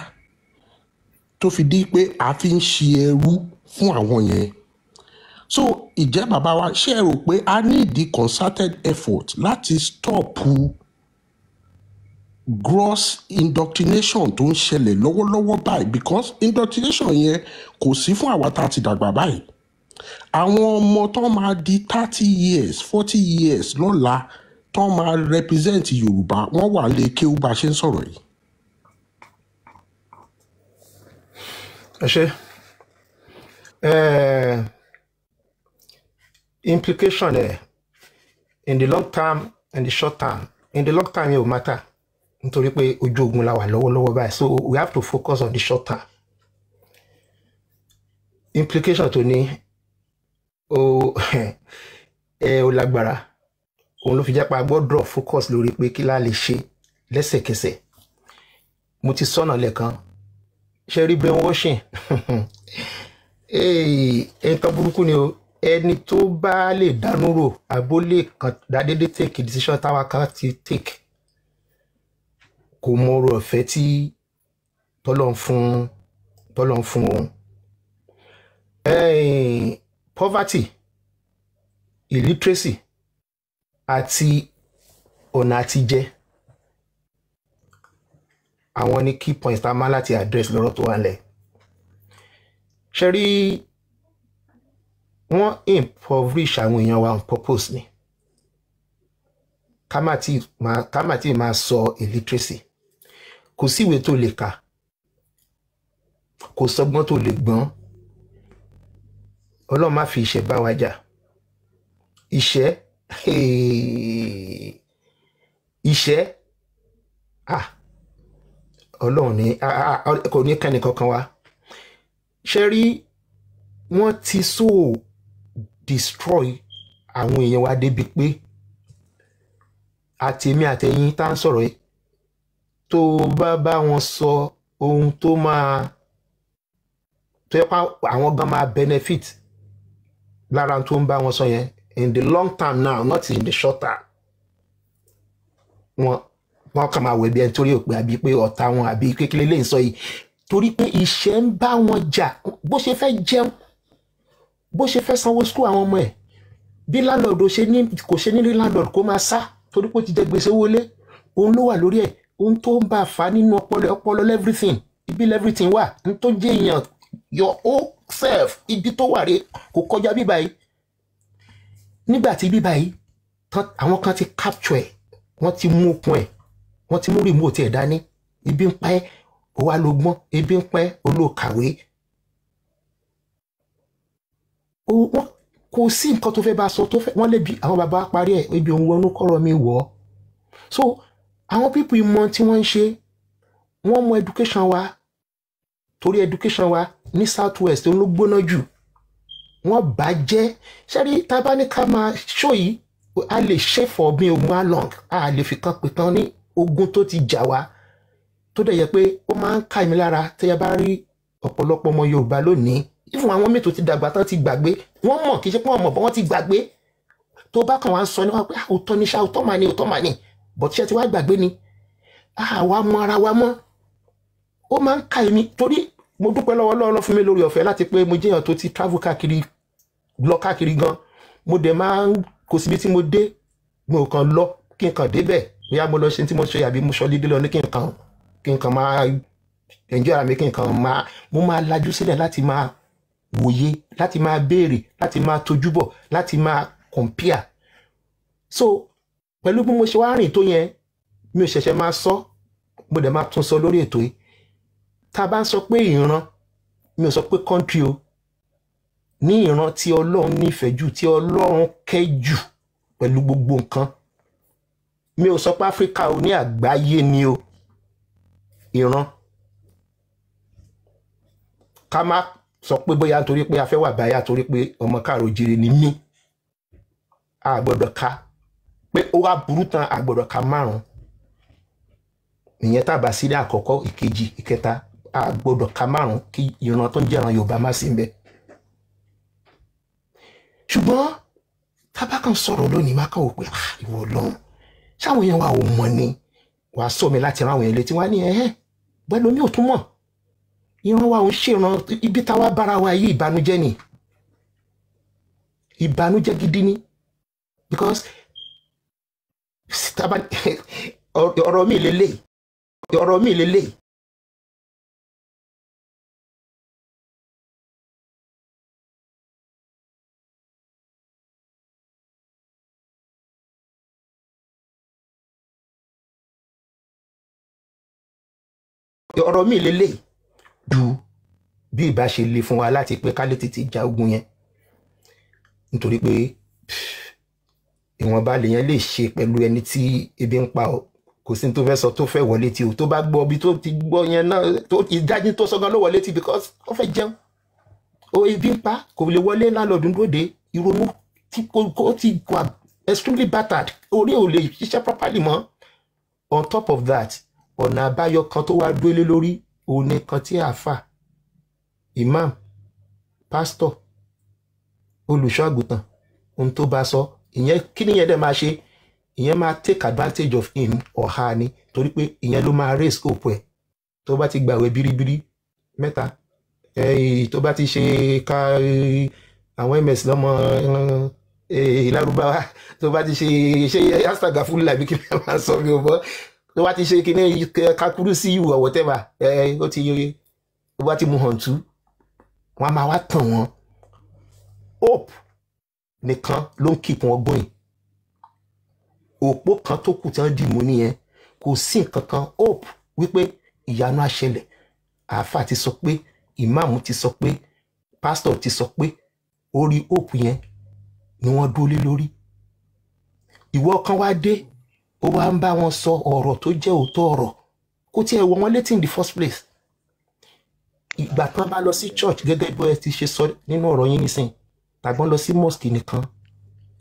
S3: tó fi di pé a fi ń ṣe ẹrú fún àwọn yẹn. So ìjẹ́, bàbá wa, ṣé ẹ rò pé a need the concerted effort láti stop gross indoctrination tó ń ṣẹlẹ̀ lọ́wọ́lọ́wọ́ báyìí? Because indoctrination yẹn kò sí fún àwa tá a ti dàgbà báyìí. Àwọn ọmọ tó máa di 30 years, 40 years lọ́la, tó máa represent Yorùbá, wọ́n wà lè kéwú bá a ṣe ń sọ̀rọ̀ yìí.
S1: Ẹ ṣe. Implication ẹ in the long term and the short term. In the long term yẹn ò matter, nítorí pé ojú ogun la wà lọ́wọ́lọ́wọ́ báyìí, so we have to focus on the short term. Implication tó ní ó ẹ ó lágbára. Òun ló fi jẹ́ pé a gbọ́dọ̀ focus lórí pé kí la lè ṣe lẹ́sẹ̀kẹsẹ̀. Mo ti sọ̀nà lẹ́ẹ̀kan. Ṣe rí brainwashing, nǹkan burúkú ni o. Ẹni tó bá lè dánú rò àbó lè kàn dádédé take decision táwa kan ti take, kò mọ ọrọ̀ ọ̀fẹ́ tí tọ́lọ́ ń fún òun. Poverty, illiteracy àti ọ̀nà àtijẹ, àwọn ní key points tá a máa láti address lọ́rọ̀ tó wà nílẹ̀. Ṣe rí, wọ́n impoverish àwọn èèyàn wa on purpose ni. Ká má tí máa sọ illiteracy, kò sí ìwé tó lè kà, kò sọgbọ́n tó lè gbọ́n. Ọlọ́run má fi ìṣẹ́ bá wa jà. Ìṣẹ́, ìṣẹ́, ah, Ọlọ́run ní kò ní kẹ́ni kankan wa. Ṣe rí, wọ́n ti so destroy àwọn èèyàn wa débi pé àtèmi àtẹ̀yìn tá ń sọ̀rọ̀ yìí, tó bá bá wọn sọ ohun tó máa tó yẹ pé àwọn gan máa benefit lára tó ń bá wọn sọ yẹn in the long term now, not in the short term, wọn kàn máa wẹ̀ bí ẹni torí òpè, àbí pé ọ̀tá wọn, àbí kékeré lè ń sọ yìí, torí pé ìṣẹ́ ń bá wọn jà. Bó ṣe fẹ́ jẹun, bó ṣe fẹ́ sanwó school àwọn ọmọ ẹ̀, bí landlord ò ṣe ní kò ṣe ní rí landlord kó máa sá torí pé ó ti jẹ gbèsè wọlé, òun ló wà lórí ẹ̀. Ohun tó ń bá a fà nínú ọpọlọ, ọpọlọ everything, ibi everything wà, n tó jẹ́ èèyàn, your whole self, ibi tó wà rè kò kọjá bíbá yìí. Nígbà tí bíbá yìí àwọn kan ti capture ẹ̀, wọ́n ti mú okun ẹ̀, wọ́n ti mú remote ẹ̀ dání. Ibi ń pa ẹ́, ó wá ló gbọ́n. Ebi ń pa ẹ́, ó ló kàwé. Wọ́n kò sí nǹkan tó fẹ́ bá sọ tó fẹ́ wọ́n lè bi àwọn bàbá parí ẹ̀. Ibi òun wọnú kọ́rọ̀ mi wọ̀ ọ́. So àwọn people mọ tí wọ́n ń ṣe. Wọ́n mọ education wa, torí education wa ní South West ló gbóná jù. Wọ́n bàjẹ́. Ṣẹ́rí, tá a bá ní ká máa ṣó yìí A lè ṣe for bí ogun along, a lè fi kan pè kan ní ogun tó ti jà wá, tó dẹ̀ yẹ pé ó máa ń ká mi lára tí a bá rí ọ̀pọ̀lọpọ̀ ọmọ Yorùbá lónìí, even àwọn mẹ́tò ti dàgbà tán ti gbàgbé, wọ́n mọ̀ kì í ṣe pé wọ́n mọ̀ bọ́ wọ́n ti gbàgbé. Tó bá kàn wá ń sọ ní wọn pé òótọ́ ní ṣá, òótọ́ mà ní, òótọ́ mà ní, but ṣé ti wá gbàgbé ni? Àwa mọ ara wa mọ́. Ó máa ń ká èmi torí mo dúpẹ́ lọ́wọ́ lọ́wọ́ fún mi lórí ọ̀fẹ́ láti pé mo jẹ́yàn tó ti travel káàkiri, lọ káàkiri gan. Mo dẹ̀ máa ń kò síbi tí mo dé, mo kàn lọ kí n kàn débẹ̀, bóyá mo lọ ṣe tí mo ṣe àbí mo ṣọ lídé lọ ní kí n kàn máa enjoy ara mi, kí n kàn máa mo máa lajú sílẹ̀ láti máa wòye, láti máa béèrè, láti máa tojúbọ̀, láti máa compare. So pẹ̀lú bí mo ṣe wá rìn tó yẹn, mi ò ṣẹ̀ṣẹ̀ máa sọ, mo dẹ̀ máa tún sọ lórí ètò yìí. Tá a bá ń sọ pé ìran, mi ò sọ pé country o, ní ìran tí Ọlọ́run nífẹ̀ẹ́ jù, tí Ọlọ́run kẹ́ jù pẹ̀lú gbogbo nǹkan, mi ò sọ pé Áfíríkà o, ní àgbáyé ni o. Ìran ká má sọ pé bóyá nítorí pé a fẹ́ wà báyà, torí pé ọmọ káàró jíire ni mí, a gbọ́dọ̀ ká pé ó wá burú tán, a gbọ́dọ̀ ká márùn ìyẹn tàbá sílẹ̀ àkọ́kọ́, ìkejì, ìkẹta, a gbọ́dọ̀ ká márùn kí ìran tó ń jẹ́ ìran Yorùbá má sí ń bẹ. Ṣùgbọ́n tábà kan sọ̀rọ̀ lónìí, má kàn wò pé ìwọ Ọlọ́run, ṣáwọn èèyàn wa ò mọ̀ ni? Wàá sọ mi láti rán àwọn èèyàn létí wá ní ẹ̀hẹ́ pẹ̀lú mi ò tún mọ̀. Ìran wa ò ń ṣèràn ibi táwa bára wa yìí, ìbànújẹ́ ni, ìbànújẹ́ gidi ni, because tábà ọ̀rọ̀ mi lélẹ̀, ọ̀rọ̀ mi lélẹ̀. Ọ̀rọ̀ mi lélẹ̀ ju bí ìbá ṣe le fún wa láti pé ká lè tètè ja ogun yẹn, nítorí pé ìwọ̀nba lèèyàn lè ṣe pẹ̀lú ẹni tí ebi ń pa ọ. Kò sí ní tó fẹ́ sọ tó fẹ́ wọlé tí o tó bá gbọ́ ibi tó ti gbọ́ yẹn náà, tó ìdájí tó sọ gan ló wọlé tí, because ó fẹ́ jẹun o, ebi ń pa, kò lè wọlé lálọ́dún lóde. Ìrònú tí kò ti wà extremely battered, orí ò lè ṣiṣẹ́ properly mọ́. On top of that, ọ̀nà àbáyọ kan tó wá dúró lé lórí òun ni kan tí àáfà, imam, pastor, olùṣọ́ àgùntàn, ohun tó bá sọ ìyẹn, kí nìyẹn dẹ̀ máa ṣe? Ìyẹn máa take advantage of him or her ni, torí pé ìyẹn ló máa raise hope ẹ̀. Tó bá ti gbàwẹ̀ biribiri mẹ́ta, tó bá ti ṣe ká àwọn ms lọ́mọ Lárúbáwá, tó bá ti ṣe ṣe astagafurula bí kí ni a máa sọ, mi ò mọ̀, tó bá ti ṣe kí ní kakuru sí ìwọ̀ whatever, ó ti tó bá ti mú hàn tú, wọ́n á máa wá tàn wọ́n. Hope nìkan ló ń keep wọn going. Òpó kan tó kù tí wọ́n dì mú nìyẹn, kò sí nǹkan kan. Hope wípé ìyanu á ṣẹlẹ̀, àáfà ti sọ pé, ìmáàmù ti sọ pé, pásítọ̀ ti sọ pé, orí hope yẹn ni wọ́n dúró lé lórí. Ìwọ kan wá dé, ó wá ń bá wọn sọ ọ̀rọ̀ tó jẹ́ òótọ́ ọ̀rọ̀, kó tiẹ̀ wọ wọn létí in the first place. Ìgbà tán bá lọ sí church, gẹ́gẹ́ bí ẹ ti ṣe sọ nínú ọ̀rọ̀ yín nísìn, tàgbọ́n lọ sí mosque nìkan,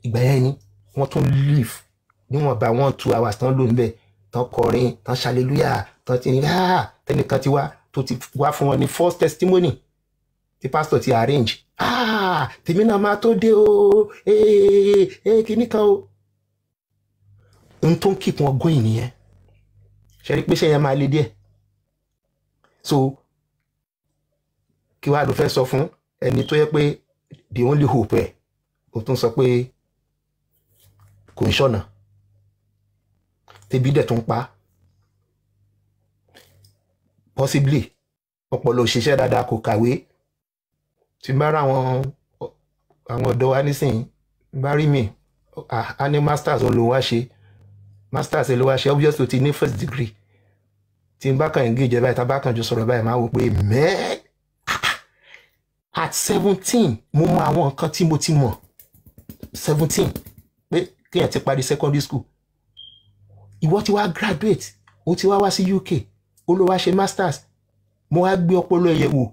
S1: ìgbà yẹn ni wọ́n tún leave níwọ̀nba 1-2 hours tán lò níbẹ̀, tán kọrin, tán ṣàlélúyà, tán ti ní tẹnìkan ti wá, tó ti wá fún wọn ní first testimony tí pastor ti arrange, tèmi náà máa tó dé o, ee kíní kan o, n tó ń keep wọn going nìyẹn. Ṣe rí pé ṣe yẹn máa le díẹ̀? So kí wàá ló fẹ́ sọ fún ẹni tó yẹ pé the only hope ẹ̀, o tún sọ pé kò ń ṣọ̀nà, tẹbí dẹ̀ tún pa, possibly ọpọlọ òṣìṣẹ́ dáadáa, kò kàwé. Tí n bá rà àwọn ọ̀dọ́ wa nísìnyí, bá rí mi, a ní masters, òun ló wá ṣe masters ló wá ṣe, obviously ó ti ní first degree. Tí n bá kàn engage ẹ báyìí, tá a bá kàn jọ sọ̀rọ̀ báyìí, máa wò pé mẹ́ẹ̀ at 17 mo mọ àwọn nǹkan tí mo ti mọ̀ 17, pé kéèyàn ti parí secondary school, ìwọ ti wá graduate, ó ti wá wá sí UK, ó ló wá ṣe masters. Mo wá gbé ọpọlọ ẹ̀ wò,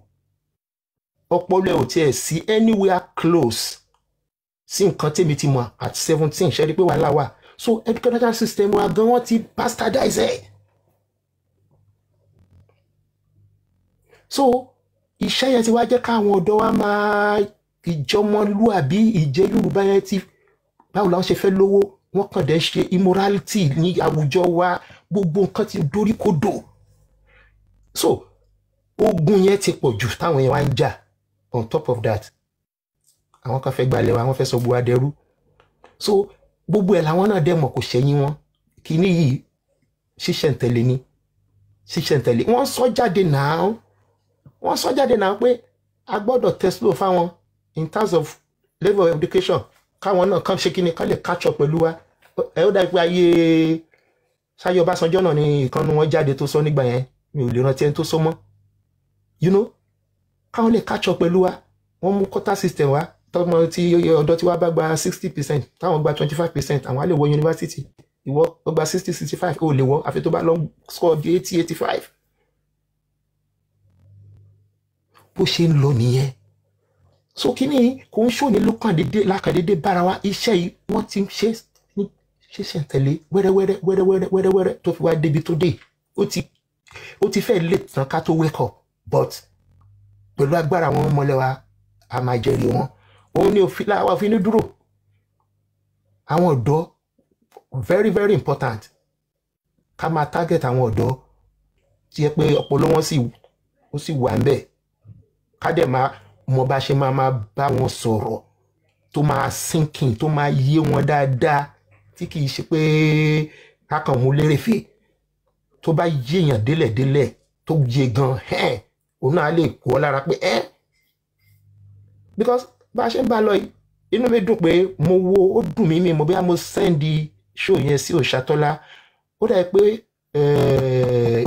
S1: ọpọlọ ẹ̀ ò tiẹ̀ sí anywhere close. Sí nǹkan tèmi ti mọ̀ at 17, ṣe rí pé wàhálà wà. So educational system wa gan, wọ́n ti bastardize ẹ̀. So iṣẹ́ yẹn ti wá jẹ́ káwọn ọ̀dọ́ wa máa ìjọmọlúàbí, ìjẹ́ Yorùbá yẹn ti, báwo làwọn ṣe fẹ́ lówó, wọ́n kàn dé ṣe immorality ní àwùjọ wa, gbogbo nǹkan ti dorí kodò. So ogun yẹn ti pọ̀ jù táwọn yẹn wá ń jà. On top of that, àwọn kan fẹ́ gbalẹ̀ wa, wọ́n fẹ́ sọ gbogbo adẹ́rú. So gbogbo ẹ̀ làwọn náà dẹ̀ mọ̀, kò ṣẹ́yìn wọn. Kíní yìí ṣíṣẹ̀ntẹ̀lé ni, ṣíṣẹ̀ntẹ̀lé. Wọ́n sọ jáde náà, wọ́n sọ jáde náà pé a gbọ́dọ̀ test slow fáwọn in terms of level of education, káwọn náà kàn ṣe kíni, kán lè catch up pẹ̀lú wa. Ẹ ó dàbí pé ayé Ṣáyé Ọbásanjọ́ náà ni ìkànnì wọn jáde tó sọ nígbà yẹn, mi ò lè rántí ẹni tó sọ mọ́. You know, káwọn lè catch up pẹ̀lú wa. Wọ́n mú quota system wa, tọmọ tí ọ̀dọ́ tí wàá bá gba 60%, táwọn gba 25%, àwọn á lè wọ yunifásitì. Ìwọ ó gba 60, 65, ó lè wọ àfi tó bá lọ score di 80, 85. Bó ṣe ń lọ nìyẹn. So kíní kò ń ṣòní lókàndédé lákàndédé bára wa. Iṣẹ́ yìí wọ́n ti ń ṣe ní ṣísẹ̀ntẹ̀lé wẹ́rẹ́wẹ́rẹ́ wẹ́rẹ́wẹ́rẹ́ wẹ́rẹ́wẹ́rẹ́ tó fi wá débi tó dé. Ó ti fẹ́ lè tán ká tó wake up, but pẹ̀lú agbára àwọn ọmọlẹ́wà, a máa jẹ́rìí wọn. Òun ni òfin láwa òfin ní dúró. Àwọn ọ̀dọ́, very very important ká máa target àwọn ọ̀dọ́ tí yẹ pé ọpọlọ wọn sì ó sì wà ń bẹ̀, ká dẹ̀ máa mọ bá ṣe máa máa bá wọn sọ̀rọ̀ tó máa sinking, tó máa yé wọn dáadáa, tí kì í ṣe pé ká kàn mú lérèfé. Tó bá yéèyàn délẹ̀délẹ̀, tó yé gan ẹ̀, òun náà lè kó ọ lára pé ẹ́, because bá a ṣe ń bá a lọ yìí, inú mi dùn pé mo wo, ó dùn mí, mi mo bí mo send show yẹn sí Òṣàtọ́lá. Ó dà pé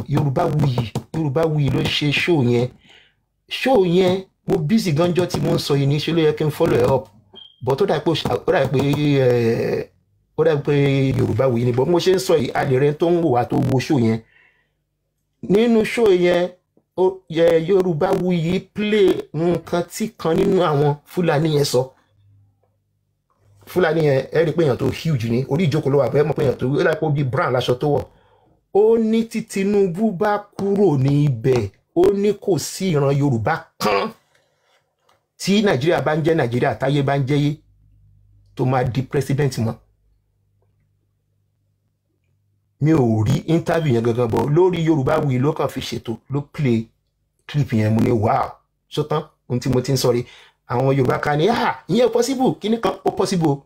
S1: Yorùbá Wuyì, Yorùbá Wuyì ló ṣe show yẹn. Show yẹn, mo busy ganjọ́ tí mo ń sọ yìí, ní ṣe ló yẹ kí n follow ẹ up, but ó dà pé Yorùbá Wuyì ni. But mo ṣe ń sọ yìí, a lè rẹ tó ń wò wá tó wo show yẹn. Nínú show yẹn, ó yẹ Yorùbá Wuyì play nǹkan tí kan nínú àwọn Fúlàní yẹn sọ. Fúlàní yẹn, ẹ rí i pé èèyàn tó huge ni, orí ìjókòó ló wà bẹ́ẹ̀, mọ̀ pé èèyàn tó, ó dà pé ó bí brown láṣọ tó wọ̀. Ó ní tí Tinubu bá kúrò ní ibẹ̀, ó ní kò sí ìran Yorùbá kan tí Nàìjíríà bá ń jẹ́ Nàìjíríà, táyé bá ń jẹ́yé, tó máa di president mọ́. Mi ò rí interview yẹn gangan bọ̀ lórí Yorùbá Wuyì, ló kàn fi ṣètò, ló play clip yẹn. Mo ní wow, ṣótán ohun tí mo ti ń sọ rí. Àwọn Yorùbá kan ní, ah, ìyẹn possible, kíní kan ó possible.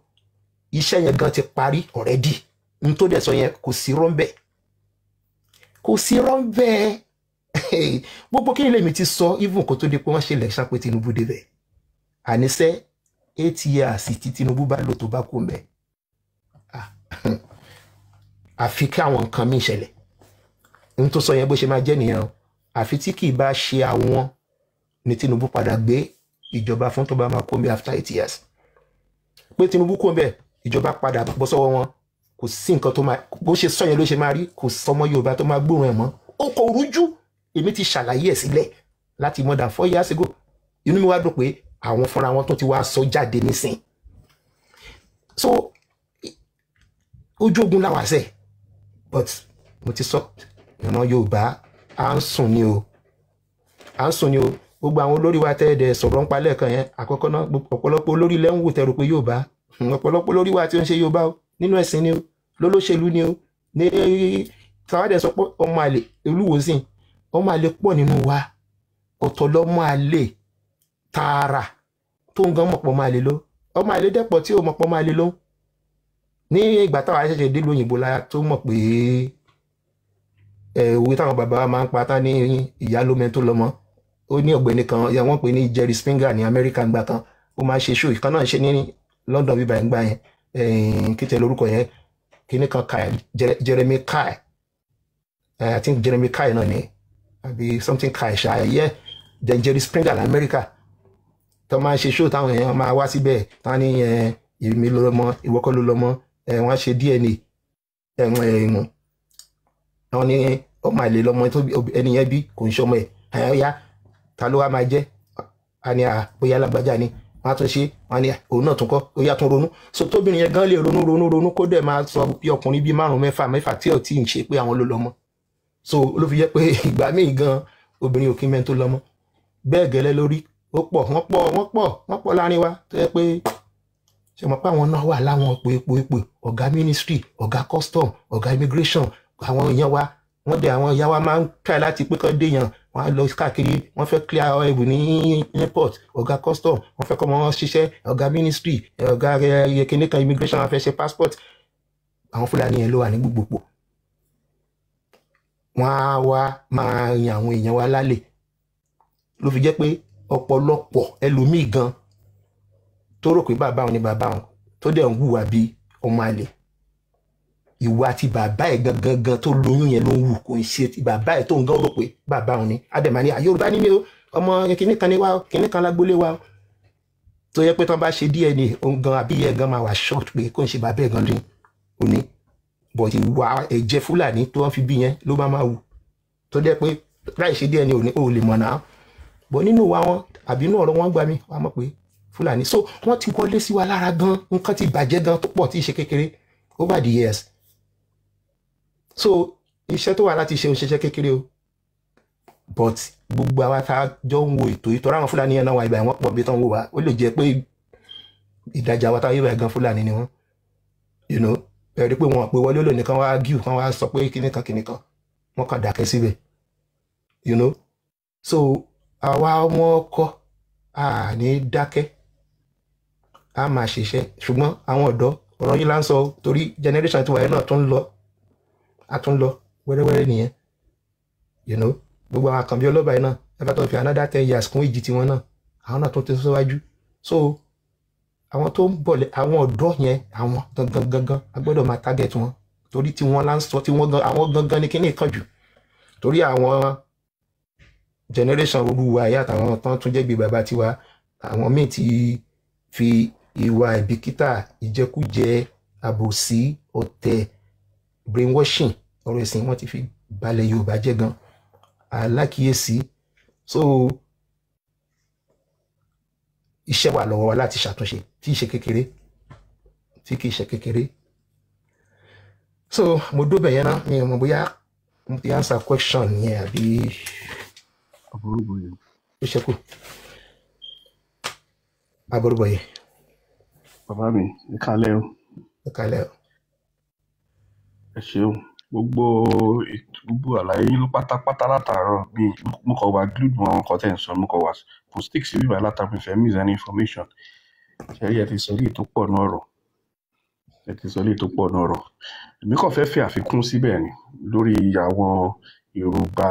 S1: Iṣẹ́ yẹn gan ti parí already. N tó dẹ̀ sọ yẹn, kò sí rọ́ńbẹ́, kò sí rọ́ńbẹ́. Gbogbo kí ni lèmi ti sọ, even kó tó di pé wọ́n ṣe election pé Tinubu débẹ̀. Àníṣe 8 years tí Tinubu bá lò, tó bá kú mbẹ́, àfi kí àwọn nǹkan míì ṣẹlẹ̀. N tó sọ yẹn, bó ṣe máa jẹ́ nìyẹn o. Àfi tí kì í bá ṣe àwọn ní Tinubu padà gbé ìjọba fún, tó bá máa kó mbẹ́ after 8 years pé Tinubu kó mbẹ́, ìjọba padà bọ́ sọ́wọ́ wọn, kò sí nǹkan tó máa, bó ṣe sọ yẹn ló ṣe máa rí. Kò sọmọ Yorùbá tó máa gbóhùn ẹ̀ mọ́. Ó kò rújú. Èmi ti ṣàlàyé ẹ̀ sílẹ̀ láti more than 4 years ago. Inú mi wá dùn pé àwọn fúnra wọn tó ti wá sọ jáde nísìn. So ojú ogun làwà sẹ, but mo ti sọ, ìran Yorùbá, à ń sùn ni o, à ń sùn ni o. Gbogbo àwọn olórí wa tẹ́ẹ̀dẹ̀ sọ̀rọ̀ ń pa lẹ́ẹ̀kan yẹn, àkọ́kọ́ náà, ọ̀pọ̀lọpọ̀ olórí ilẹ̀ ń wò tẹ́rù pé Yorùbá, ọ̀pọ̀lọpọ̀ olórí wa tí ó ń ṣe Yorùbá o, nínú ẹ̀sìn ni o, lólóṣèlú ni o, ní tàwádẹ sọ pé ọmọ àlè olúwo sìn, ọmọ àlè pọ̀ nínú wa. Ọ̀tọ̀ lọ́mọ àlè tààrà tó ń gan mọ̀pọ̀ ọmọ àlè ló, ọmọ àlè dẹ́pọ̀ tí ò mọ̀pọ̀ ọmọ àlè ló. Ní ìgbà táwa ṣẹ̀ṣẹ̀ dé lóyìnbó la tó mọ̀ pé òwe táwọn bàbá wa máa ń pa tá ní ìyá ló mẹ́ni tó lọ́mọ. Ó ní ọ̀gbẹ́ni kan, wọ́n pè ní Jerry Springer ní Amẹ́ríkà ńgbà kan, ó máa ń ṣe show ìkan náà, ṣe ní London bíbá ńgbà yẹn. Kí tẹ lórúkọ yẹn, kíní kan Kyle, Jeremy Kyle, I think Jeremy Kyle náà ni, àbí something Kyle ṣá yẹ. Then Jerry Springer lamẹ́ríkà tó máa ń ṣe show, táwọn èèyàn máa wá síbẹ̀, táwọn ní èmi ló lọ́mọ, ìwọ kọ́ ló lọ́mọ, wọ́n á ṣe DNA, wọ́n ní ọmọ àlè lọ́mọ tó ẹni yẹn bí, kò ń ṣọmọ ẹ̀. Ẹ̀yà ta ló wá máa jẹ́? A ní à bóyá lágbájá ni. Wọ́n á tún ṣe, wọ́n á ní òun náà tún kọ́, ó yá tún ronú. So tóbìnrin yẹn gan lè ronú ronú ronú, kó dẹ̀ máa sọ bí ọkùnrin bíi márùn mẹ́fà mẹ́fà tí ò tí ì ń ṣe pé àwọn ló lọ́mọ. So ló fi jẹ́ pé ìgbà míì gan obìnrin ò kí mẹ́ni tó lọ́mọ. Bẹ́ẹ̀ gẹ́lẹ́ lórí, ó pọ̀, wọ́n pọ̀, wọ́n pọ̀, wọ́n pọ̀ láàrin wa tó yẹ pé ṣe mọ̀ pé àwọn náà wà láwọn ipò ipò ipò, ọ̀gá ministry, ọ̀gá custom, ọ̀gá immigration. Àwọn èèyàn wa wọ́n dẹ̀, àwọn ìyá wa máa ń try láti pé kán déyàn, wọ́n á lọ káàkiri, wọ́n fẹ́ clear ẹrù ní airport, ọ̀gá custom, wọ́n fẹ́ kọ́ ọmọ wọn ṣiṣẹ́, ọ̀gá ministry, ọ̀gá kíní kan immigration, wọ́n fẹ́ ṣe passport. Àwọn Fúlàní yẹn ló wà ní gbogbogbò. Wọ́n á wá máa yan àwọn èèyàn wa lálẹ́. Ló fi jẹ́ pé ọ̀pọ̀lọpọ̀ ẹlòmíì gan tó rò pé bàbá òun ni bàbá òun, tó dẹ̀ ń hùwà bí ọmọ àlè, ìwà ti bàbá ẹ̀ gangan gan tó lóyún yẹn ló ń wù, kò ń ṣe ti bàbá ẹ̀ tó ń gan rò pé bàbá òun ni. Àdèmà ni Yorùbá ní mi o, ọmọ kìnnì kan ní wa o, kìnnì kan lágbólé wa o, tó yẹ pé tán bá ṣe DNA, òun gan àbí ìyá ẹ̀ gan máa wà shocked pé kò ń ṣe bàbá ẹ̀ gan ní òní. But ìwà ẹ̀jẹ̀ Fúlàní tó wọ́n fi bí yẹn ló máa máa wù, tó jẹ́ pé láì ṣe DNA òní ò lè mọ̀ náà. But nínú wa wọn àbí inú ọ̀rọ̀ wọn gbà mí wàá mọ̀ pé Fúlàní. So wọ́n ti wọlé sí wa lára gan, nǹkan ti bàjẹ́ gan tó pọ̀ tí ì ṣe kékeré over the years. So iṣẹ́ tó wà láti ṣe òṣìṣẹ́ kékeré o, but gbogbo àwa tá a jọ ń wo ètò yìí, tọ́ra àwọn Fúlàní yẹn náà wà ibà, wọ́n pọ̀ bí tán wò wá. Ó lè jẹ́ pé ìdajì àwa tá a yẹ báyìí gan Fúlàní ni wọ́n, ẹ rí pé wọn pé wọlé lónìí kan wá gíw kan wá sọ pé kíní kan kíní kan, wọ́n kàn dákẹ́ síbẹ̀. So àwa ọmọ ọkọ a ní dákẹ́, a máa ṣiṣẹ́. Ṣùgbọ́n àwọn ọ̀dọ́, ọ̀rọ̀ yìí là ń sọ, torí generation tiwa yẹn náà tún ń lọ, a tún lọ wẹ́rẹ́wẹ́rẹ́ nìyẹn. Gbogbo àwọn àkànbí ọlọ́ba yìí náà, ẹ bá tó fi another 10 years kún ìjì tiwọn náà, àwọn náà tún ti síwájú. So àwọn tó ń bọ̀, àwọn ọ̀dọ́ yẹn, àwọn gangan gangan a gbọ́dọ̀ máa target wọn, torí tí wọ́n lá ń sọ, tí wọ́n gan, àwọn gangan ní kíní kan jù, torí àwọn generation olúwa ẹ̀yà àtàwọn tán tún jẹ́ bí bàbá tiwa, àwọn míì ti fi ìwà ìbìkítà, ìjẹkújẹ, àbòsí, ọ̀tẹ̀, brainwashing, ọ̀rọ̀ ẹ̀sìn, wọ́n ti fi balẹ̀ Yorùbá jẹ́ gan alákìyèsí. So iṣẹ́ wà lọ́wọ́ wa láti ṣàtúnṣe tí ì ṣe kékeré, tí kì í ṣe kékeré. So mo dóbẹ̀ yẹn náà, mi ò mọ̀ bóyá mo ti answer question yẹn àbí
S5: Àbúrúbọyè.
S1: Ó ṣẹ́kù. Àbúrúbọyè.
S5: Bàbá mi, ẹ kálẹ́ o.
S1: Ẹ kálẹ́ o.
S5: Ẹ ṣeun. Gbogbo ètò, gbogbo àlàyé yín ló pátápátá látàárọ̀. Mi mo kàn wá glued mọ́ àwọn nǹkan tẹ̀ ń sọ, mo kàn wá kò stick sí bíbá látàrí mi fẹ́ miss any information. Ṣé rí, ẹ ti sọ léyìí tó pọ̀ ní ọ̀rọ̀. Ẹ ti sọ léyìí tó pọ̀ ní ọ̀rọ̀. Èmi kàn fẹ́ fi àfikún síbẹ̀ ni lórí àwọn èròǹgbà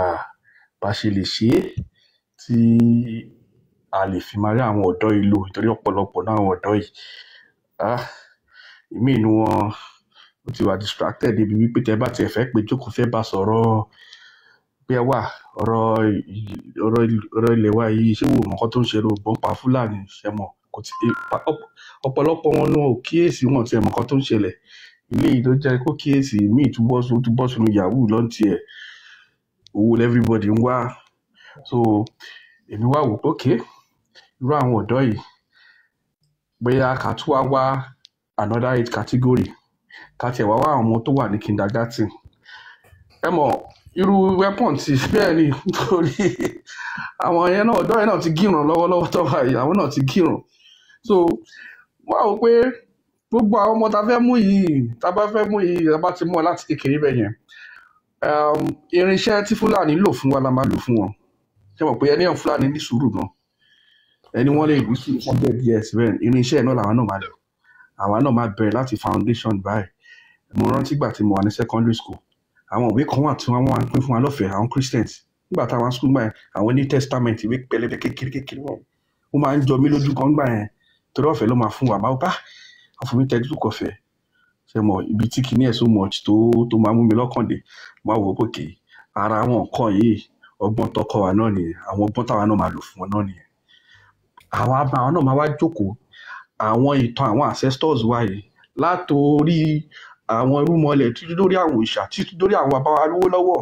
S5: bá ṣe lè ṣe é tí a lè fi máa rí àwọn ọ̀dọ́ yìí lò, nítorí ọ̀pọ̀lọpọ̀ náà àwọn ọ̀dọ́ yìí, ah, ìmíì inú wọn ó ti wà distracted débi wípé tẹ bá tiẹ̀ fẹ́ pé jókòó, fẹ́ bá sọ̀rọ̀ pé ẹ wà ọ̀rọ̀ ilẹ̀ wa yìí, ṣé wò mọ̀ nǹkan tó ń ṣe, ló pa Fúlàní ṣe mọ̀ kò tí ọ̀pọ̀lọpọ̀ wọn náà ò kíyèsí, wọn tiẹ̀ mọ̀ nǹkan tó ń ṣẹlẹ̀. Ilé yìí ló jẹ́ kó kíyèsí, ìmíì tún bọ́ ó tún bọ́ sínú yahoo lọ́ntì ẹ̀, owó everybody ń wá. So èmi wá wò pé okay, irú àwọn ọ̀dọ́ yìí, bóyá ká tún wá wá another age category, ká tiẹ̀ wá wá àwọn ọmọ tó wà ní kindergarten. Ẹ mọ̀ irú weapon ti bẹ́ẹ̀ ni, nítorí àwọn yẹn náà, ọ̀dọ́ yẹn náà ti gíràn lọ́wọ́lọ́wọ́ tó wà yìí, àwọn náà ti gíràn. So wọ́n á wò pé gbogbo àwọn ọmọ tá a fẹ́ mú yìí, tá a bá fẹ́ mú yìí, tá a bá ti mú ọ láti kékeré bẹ́ẹ̀ yẹn, irinṣẹ́ tí Fúlàní lò fún wa la máa lò fún wọn. Ṣé mọ̀ pé ẹni àwọn Fúlàní ní sùúrù gan, ẹni wọ́n lè ní sùúrù fún bẹ́ẹ̀ díẹ̀ síbẹ̀, irinṣẹ́ náà làwọn náà máa lò. Àwa náà máa bẹ̀rẹ̀ láti foundation báyìí. Mo rántí ìgbà tí mo wà ní secondary school, àwọn ìwé kan wà tí wọ́n wá ń pín fún wa lọ́fẹ̀ẹ́, àwọn Christians, nígbà táwọn school gbà yẹn, àwọn New Testament, ìwé pẹlẹbẹ kékeré kékeré wọn, ó máa ń jọ mí lójú kan gbà yẹn, torí ọ̀fẹ́ ló máa fún wa. Máa bá wọ́n fún mi textbook ọ̀fẹ́. Ṣe mọ̀ ibi tí kinní ẹ̀ so much tó máa mú mi lọ́kàn dé, máa wò ó pé ara àwọn nǹkan yìí, ọgbọ́n tọkọ wa náà nìyẹn, àwọn ọgbọ́n táwa náà máa lò fún wọn náà nìyẹn. Àwa àwọn náà máa wá jókòó àwọn ìtàn àwọn ancestors wa yìí, látòrí àwọn irúnmọlẹ̀ títí dórí àwọn òòṣà, títí dórí àwọn bàbá wa lówó lọ́wọ́,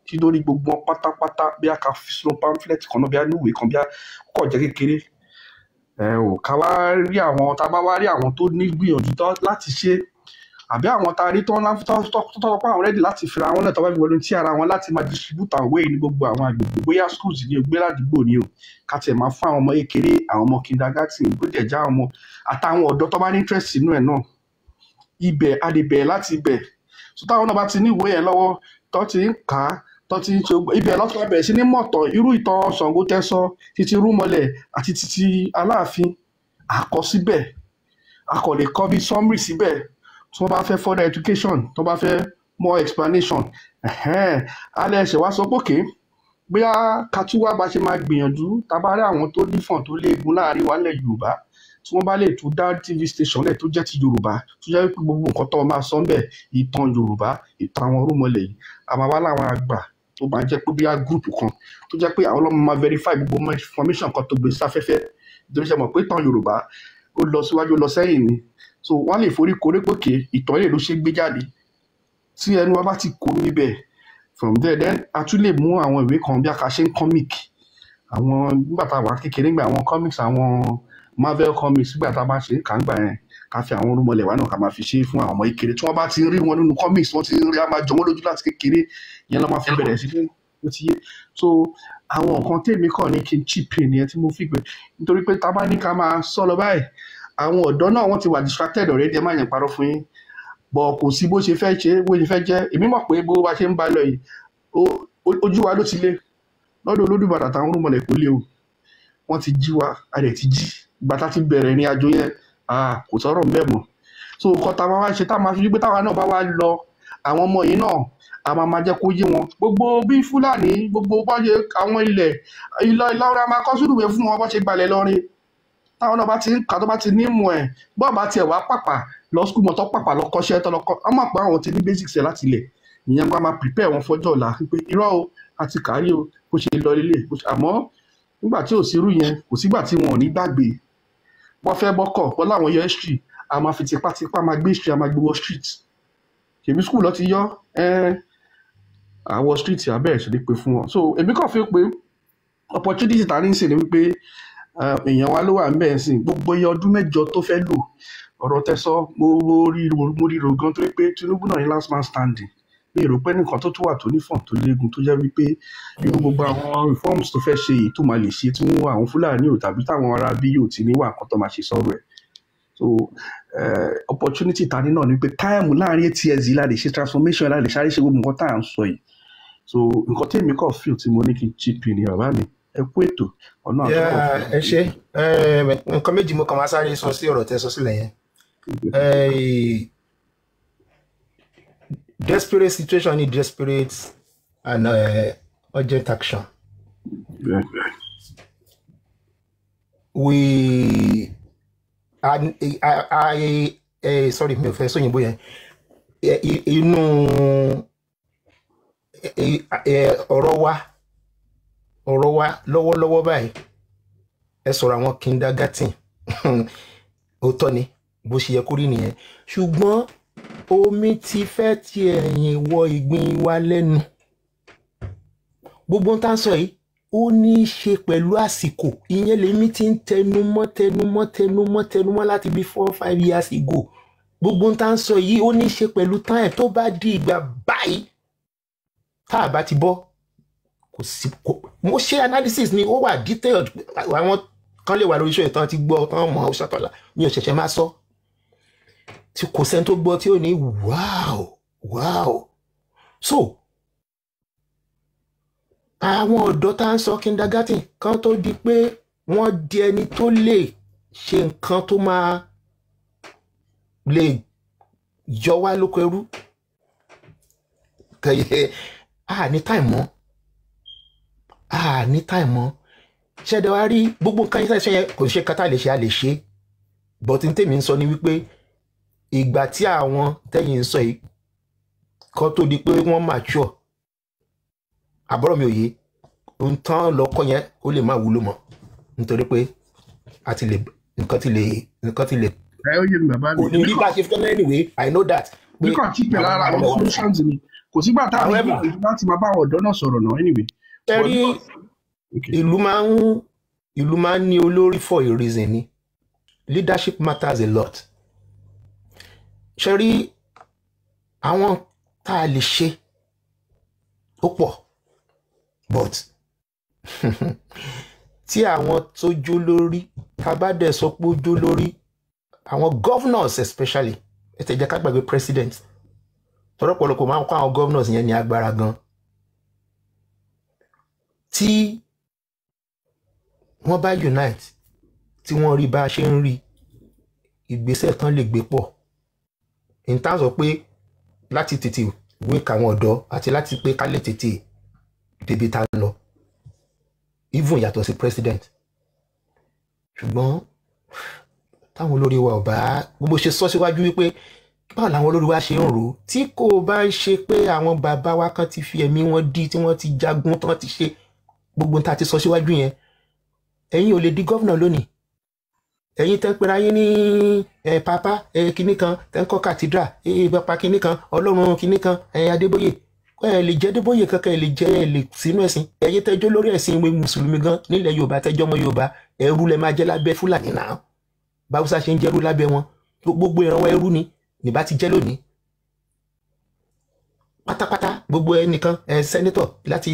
S5: títí dórí gbogbo wọn pátápátá, bí a kà fi sínú pamphlet kan náà, bí a ní ìwé kan, bí a kọ̀ jẹ́ kékeré. Ẹ ò ká wá rí àwọn tá a bá wá rí àwọn tó ní gbìyànjú láti ṣe, àbí àwọn tá a rí tó ń tọ́ pé àwọn ready láti fira wọn lẹ̀ tó bá fi volunteer ara wọn láti máa distribute àwọn ìwé yìí ní gbogbo àwọn àgbègbè, bóyá schools ní o, gbé ládùúgbò ní o, ká tiẹ̀ máa fún àwọn ọmọ kékeré, àwọn ọmọ kindergarten, bó tiẹ̀ já àwọn ọmọ àtàwọn ọ̀dọ́ tó bá ní interest nínú ẹ̀ náà. Ibẹ̀ a lè bẹ̀rẹ̀ láti ibẹ̀. So táwọn náà bá ti ní ìwé yẹn lọ́wọ́, tó ti ń kà á, tó ti ń ṣe ibẹ̀ lọ́tọ́ bá bẹ̀rẹ̀ sí ní mọ̀tọ̀ irú ìtàn Ṣàngó tẹ́sọ, títí Rúmọlẹ̀ àti títí Aláàfin, àkọsíbẹ̀ a kò lè kọ́ bí summary síbẹ̀. Tí wọ́n bá fẹ́ further education, tí wọ́n bá fẹ́ more explanation, alẹ́ ẹ̀ṣẹ̀ wá sọ pé òkè bóyá ká tún wá bá ṣe máa gbìyànjú, tá a bá rí àwọn tó nífọ̀n tó léegun láàrin wa nílẹ̀ Yorùbá, tí wọ́n bá lè tún dá TV station lẹ̀ tó jẹ́ ti Yorùbá, tó jẹ́ pé gbogbo nǹkan tó máa sọ ńbẹ̀, ìtàn Yorùbá, ìtàn àwọn Rúmọlẹ̀ yìí, a máa wá láwọn àgbà tó máa jẹ́ pé bóyá group kan tó jẹ́ pé àwọn ọlọ́mọ máa verify gbogbo information kan tó gbé sáfẹ́fẹ́. Nítorí ṣe mọ̀ pé ìtàn Yorùbá ó lọ síwájú, ó lọ sẹ́yìn ni. So wọ́n lè forí korí pòkè ìtàn yìí ló ṣe gbé jáde. Tí ẹnu wa bá ti kó níbẹ̀, from there then a tún lè mú àwọn ìwé kan bí a kà ṣe ń comic, àwọn nígbà tá a wà kékeré, nígbà àwọn comics, àwọn Marvel comics, nígbà tá a bá ṣe ń kà ń gbà yẹn, ká fi àwọn Rúmọlẹ̀ wa náà ká máa fi ṣe é fún àwọn ọmọ kékeré. Tí wọ́n bá ti ń rí wọn nínú comics, wọ́n ti ń rí, a máa jọ wọ́n lójú láti kékeré yẹn lọ́ máa fi bẹ̀rẹ̀ sí ní ó ti yé. So àwọn nǹkan tèmi kàn ní kí n chip in yẹn tí mo fi pé, nítorí pé tá a bá ní ká máa sọ lọ báyìí, àwọn ọ̀dọ́ náà wọ́n ti wà distracted already. Ẹ má yẹn parọ́ fún yín bọ̀, kò sí bó ṣe fẹ́ ṣe, bó ṣe fẹ́ jẹ́. Èmi mọ̀ pé bó bá ṣe ń bá lọ yìí, ojú wa ló ti lé lọ́dọ̀ Olódùmarè àtàwọn Rúmọlẹ̀ kò lé o. Wọ́n ti jí wa, a dẹ̀ ti jí. Ìgbà tá ti bẹ̀rẹ̀ ìrìn àjò yẹn, kò sọ̀rọ̀ ńbẹ̀ mọ́. So nǹkan tá a máa wá ṣe, tá a máa fi pé táwa náà bá wá lọ, àwọn ọmọ yìí náà a máa máa jẹ́ kó yé wọn gbogbo bí Fúlàní gbogbo bá ṣe àwọn ilẹ̀ Ìlọrin, a máa kọ́ sùdùwẹ̀ fún wọn bó ṣe gbalẹ̀ lọ́rin. Táwọn náà bá ti ń kà, tó bá ti ní ìmọ̀ ẹ̀, bọ́ọ̀ bá tiẹ̀ wá pàpà lọ school mọ̀, tó pàpà lọ kọ́ṣẹ́, tó lọ kọ́, wọ́n mọ̀ pé àwọn ti ní basics ẹ̀ láti ilẹ̀. Ìyẹn bá máa prepare wọn fọjọ́ ọ̀la pé irọ́ o, àti kárí o, bó ṣe lọ lílé. Àmọ́ nígbà tí ò sí irú yẹn, kò sígbà tí wọn ò ní gbàgbé. Wọ́n fẹ́ bọ́kọ̀ wọ́n láwọn yọ history, a máa fi tipátipá máa gbé history, a máa gbé wọ street. Ṣèbí school lọ ti yọ ẹ́, àwọ̀ street abẹ́rẹ́ ṣe lè pè fún wọn. So èmi kàn fi pé opportunity ta ní í sìn ni wípé èèyàn wa ló wà ń bẹ̀ sìn. Gbogbo iye ọdún 8 tó fẹ́ lò, ọ̀rọ̀ tẹ́sọ́, mo rí ro gan, torí pé Tinubu náà ní last man standing. Mi rò pé nìkan tó tún wà tó nífọ̀n tó léegun, tó jẹ́ wípé irú gbogbo àwọn reforms tó fẹ́ ṣe yìí tó máa lè ṣe, tí wọ́n àwọn Fúlàní ò tàbí táwọn ará bí yóò ti ní wà nǹkan tó máa ṣe sọ́rọ̀ ẹ̀. So opportunity ta ní náà ni pé time láàrin 8 years yìí la lè ṣe transformation, la lè sáré ṣe gbogbo nǹkan tá à ń sọ yìí. So nǹkan tí èmi kàn feel tí mo ní kí n chip in ni. Bàbá mi, ẹ kú ètò ọ̀nà àtúbọ̀
S1: Yeah, ẹ ṣe. Nǹkan méjì mo kàn máa sáré sọ sí ọ̀rọ̀ tẹ́ sọ sílẹ̀ yẹn. Desperate situation need desperate and urgent action. We I, I, I, sorry, mi ò fẹ́ sóyìnbó yẹn. Inú ọ̀rọ̀ wa lọ́wọ́lọ́wọ́ báyìí, ẹ sọ̀rọ̀ àwọn kindergarten, òótọ́ ni, bó ṣe yẹ kó rí nìyẹn, ṣùgbọ́n omi ti fẹ́ ti ẹ̀yìn wọ ìgbín wa lẹ́nu. Gbogbo ohun tá à ń sọ yìí, ó ní í ṣe pẹ̀lú àsìkò. Ìyẹn lèmi ti ń tẹnu mọ́, tẹnu mọ́, tẹnu mọ́, tẹnu mọ́ láti bí 4, 5 years ago. Gbogbo ohun tá à ń sọ yìí, ó ní í ṣe pẹ̀lú time. Tó bá di ìgbà báyìí, tá a bá ti bọ́, kò sí kò. Mo ṣe analysis ni, ó wà detailed. Àwọn kan lè wà lórí iṣẹ́ ìtàn ti gbọ́ tán mọ̀ ọ́ ṣàtọ̀là, mi ò ṣẹ̀ṣẹ̀ máa sọ tí kò sẹ́ni tó gbọ́ tí ò ní wow. So àwọn ọ̀dọ́ tá ń sọ kindergarten kan tó di pé wọ́n di ẹni tó lè ṣe nǹkan tó máa lè yọ wá lóko ẹrú kẹyẹ, a ní time mọ́, a ní time mọ́. Ṣẹ́dẹ̀ wá rí gbogbo nǹkan yẹn ṣe yẹn, kò ṣe kátà lè ṣe, a lè ṣe, but n tèmi ń sọ ni wípé ìgbà tí àwọn tẹ́yìn ń sọ yìí kan tó di pé wọ́n mature, àbúrò mi ò yé ohun tán lọ́kọ́ yẹn, ó lè má wúlò mọ́, nítorí pé a ti lè nǹkan ti lè
S5: Ẹ ó yé mi, bàbá mi.
S1: Kò ní rí bá a ṣe fẹ́ anyway, I know that.
S5: Bí kàn tí pè lára àwọn solutions ni, kò sígbà tá a ní
S1: However,
S5: gbìyànjú láti máa bá àwọn ọ̀dọ́ náà sọ̀rọ̀ náà anyway.
S1: Ṣe rí, ìlú máa ń Ìlú máa ń ní olórí for a reason ni. Leadership matters a lot. Ṣe rí àwọn tá a lè ṣe ó pọ̀, but tí àwọn tó jó lórí, tá a bá dẹ̀ sọ pé ó jó lórí, àwọn governors especially, ẹ tẹ̀ jẹ́ ká gbàgbé president, tọ́rọ̀pọ̀lọpọ̀ máa ń kó àwọn governors yẹn ní agbára gan. Tí wọ́n bá unite, tí wọ́n rí bá a ṣe ń rí, ìgbésẹ̀ tán lè gbé pọ̀ in terms of pé láti tètè wake àwọn ọ̀dọ́ àti láti pé ká lè tètè débi tá a lọ, even yàtọ̀ sí president. Ṣùgbọ́n táwọn olórí wa ò bá gbogbo ṣe sọ síwájú wípé báwo làwọn olórí wa ṣe ń rò ó, tí kò bá ń ṣe pé àwọn bàbá wa kan ti fi ẹ̀mí wọn dí, tí wọ́n ti jagun tán, ti ṣe gbogbo tá a ti sọ síwájú yẹn, ẹ̀yin ò lè di governor lónìí. Ẹ̀yin tẹ́ ń pera yín ní ẹ pápá ẹ kinní kan, tẹ́ ń kọ́ cathedral ẹ pápá kinní kan, ọlọ́run kinní kan, ẹ Adébóyè, ẹ lè jẹ́ Adébóyè kankan, ẹ lè jẹ́, ẹ lè sínú ẹ̀sìn. Ẹ̀yin tẹ́jọ́ lórí ẹ̀sìn ìwé mùsùlùmí gan nílẹ̀ Yorùbá, tẹ́jọ́ ọmọ Yorùbá, ẹrú lẹ máa jẹ́ lábẹ́ Fúlàní náà. Báwùsá ṣe ń jẹ́rú lábẹ́ wọn, gbogbo ìrànwọ́ ẹrú ni nìbá ti jẹ́ lónìí pátápátá. Gbogbo ẹnìkan ẹ senator láti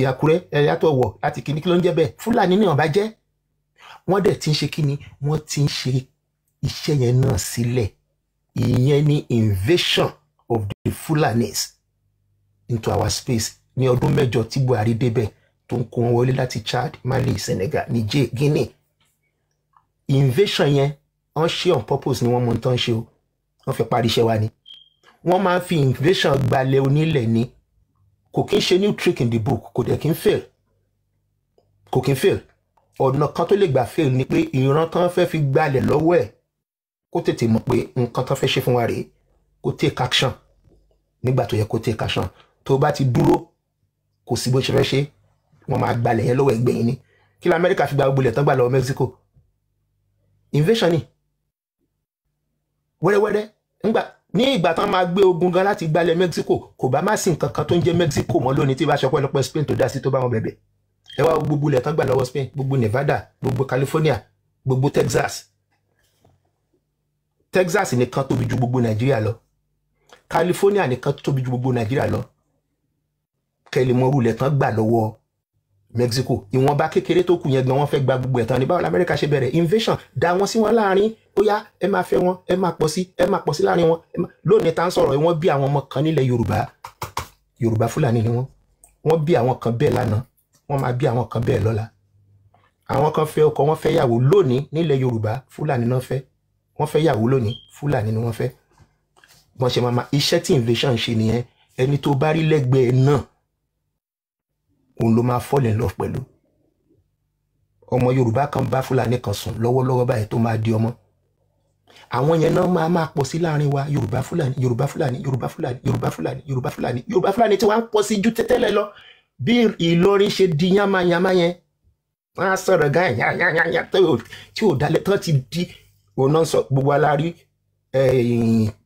S1: Àkúrẹ́, ẹ yàtọ̀ wọ̀ láti kíní, kí ló ń jẹ́ bẹ́ẹ̀? Fúlàní ní ọ̀bá jẹ́. Wọ́n dẹ̀ ti ń ṣe kíni, wọ́n ti ń ṣe iṣẹ́ yẹn náà sílẹ̀. Ìyẹn ni invasion of the Fulanis into our space ní ọdún 8 tí Buhari débẹ̀, tó ń kó wọn wọlé láti Chad, Mali, Senegal, Niger, Guinea. Invasion yẹn, wọ́n ṣe on purpose ni. Wọ́n mọ tán ṣe o, wọ́n fẹ́ parí iṣẹ́ wa ni. Wọ́n máa ń fi invasion gbalẹ̀ onílẹ̀ ni. Kò kí ń ṣe new trick in the book, kò dẹ̀ kí ń fail, kò kí ń fail. Ọ̀nà kan tó lè gbà fail ni pé ìran tán fẹ́ fi gbalẹ̀ lọ́wọ́ ẹ̀ kó tètè mọ̀ pé nǹkan tán fẹ́ ṣe fún wa rèé, kó take action nígbà tó yẹ kó take action. Tó bá ti dúró, kò sí bó ṣe fẹ́ ṣe, wọ́n máa gbalẹ̀ yẹn lọ́wọ́ ẹgbẹ̀yìn ni. Kí ló Amẹ́ríkà fi gba gbogbo ilẹ̀ tán gbà lọ́wọ́ Mexico? Invasion ni, wẹ́rẹ́wẹ́rẹ́. Ńgbà ní ìgbà tán máa gbé ogun gan láti gbalẹ̀ Mexico, kò bá má sí nǹkan kan tó ń jẹ́ Mexico mọ́ lónìí tí bá ṣe ọpẹ́lọpẹ́ Spain tó dá sí, tó bá wọn bẹ̀bẹ̀. Ẹ wá gbogbo ilẹ̀ tán gbà lọ́wọ́ Spain, gbogbo Nevada, gbogbo California, gbogbo Texas. Texas nìkan tóbi ju gbogbo Nàìjíríà lọ, California nìkan tóbi ju gbogbo Nàìjíríà lọ. Kẹlẹ mọrú ilẹ̀ tán gbà lọ́wọ́ Mexico. Ìwọ̀nba kékeré tó kù yẹn gan, wọ́n fẹ́ gba gbogbo ẹ̀ tán ní. Báwo l'Amẹ́ríkà ṣe bẹ̀rẹ̀ invasion? Dá wọn sí wọn láàrin, ó yá, ẹ máa fẹ́ wọn, ẹ máa pọ̀ sí, ẹ máa pọ̀ sí láàrin wọn. Lónìí tá ń sọ̀rọ̀, wọ́n bí àwọn ọmọ kan nílẹ̀ Yorùbá, Yorùbá Fúlàní ni wọ́n. Wọ́n bí àwọn kan bẹ́ẹ̀ lánàá, wọ́n máa bí àwọn kan bẹ́ẹ̀ lọ́la. Àwọn kan fẹ́ ọkọ, wọ́n fẹ́ yàwó lónìí nílẹ̀ Yorùbá, Fúlàní náà fẹ́. Wọ́n fẹ́ yàwó lónìí, Fúlàní ni wọ́n fẹ́. Wọ́n ṣe máa iṣẹ́ tí invasion ṣe nìyẹn. Ẹni tó bá rí lẹ́gbẹ̀ẹ́ náà, òun ló máa fall in love pẹ̀lú. Ọmọ Yorùbá kan bá Fúlàní kan sùn lọ́wọ́lọ́wọ́ báyìí tó máa di ọmọ. Àwọn yẹn náà máa máa pọ̀ sí láàrin wa. Yorùbá Fúlàní, Yorùbá Fúlàní, Yorùbá Fúlàní, Yorùbá Fúlàní, Yorùbá Fúlàní, Yorùbá Fúlàní tí wọ́n á pọ̀ sí ju tẹ́tẹ́lẹ̀ lọ. Bí Ìlọrin ṣe di yánmayánmá yẹn, wọ́n á sọ̀rọ̀ gan yányányányá tí ò dalẹ̀ tán ti di òun náà sọ. Gbogbo alárí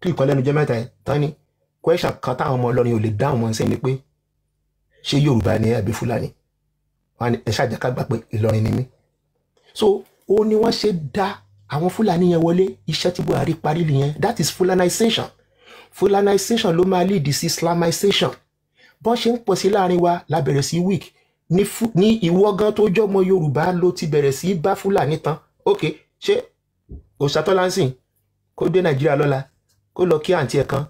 S1: clip kan lẹ́nu jẹ́ 3 yẹn tán ní question kan táwọn ọmọ Ìlọrin ò lè dáhùn mọ́ sí ni pé ṣé Yorùbá ni àbí Fúlàní? Wọn ẹ ṣáàjà ká gbà pé Ìlọrin ni mí. So ó ní wọ́n ṣe dá àwọn Fúlàní yẹn wọlé. Iṣẹ́ tí Buhari parí nìyẹn. That is Fulanization. Fulanization ló máa lead sí Islamization. Bọ́n ṣe ń pọ̀ sí láàrin wa la bẹ̀rẹ̀ sí weak ní. Ìwọ gan tó jọmọ Yorùbá ló ti bẹ̀rẹ̀ sí bá Fúlàní tán. Ok, ṣé Òṣàtọ́lá ń sìn kó dé Nàìjíríà lọ́la, kó lọ kí àǹtí ẹ̀ kan,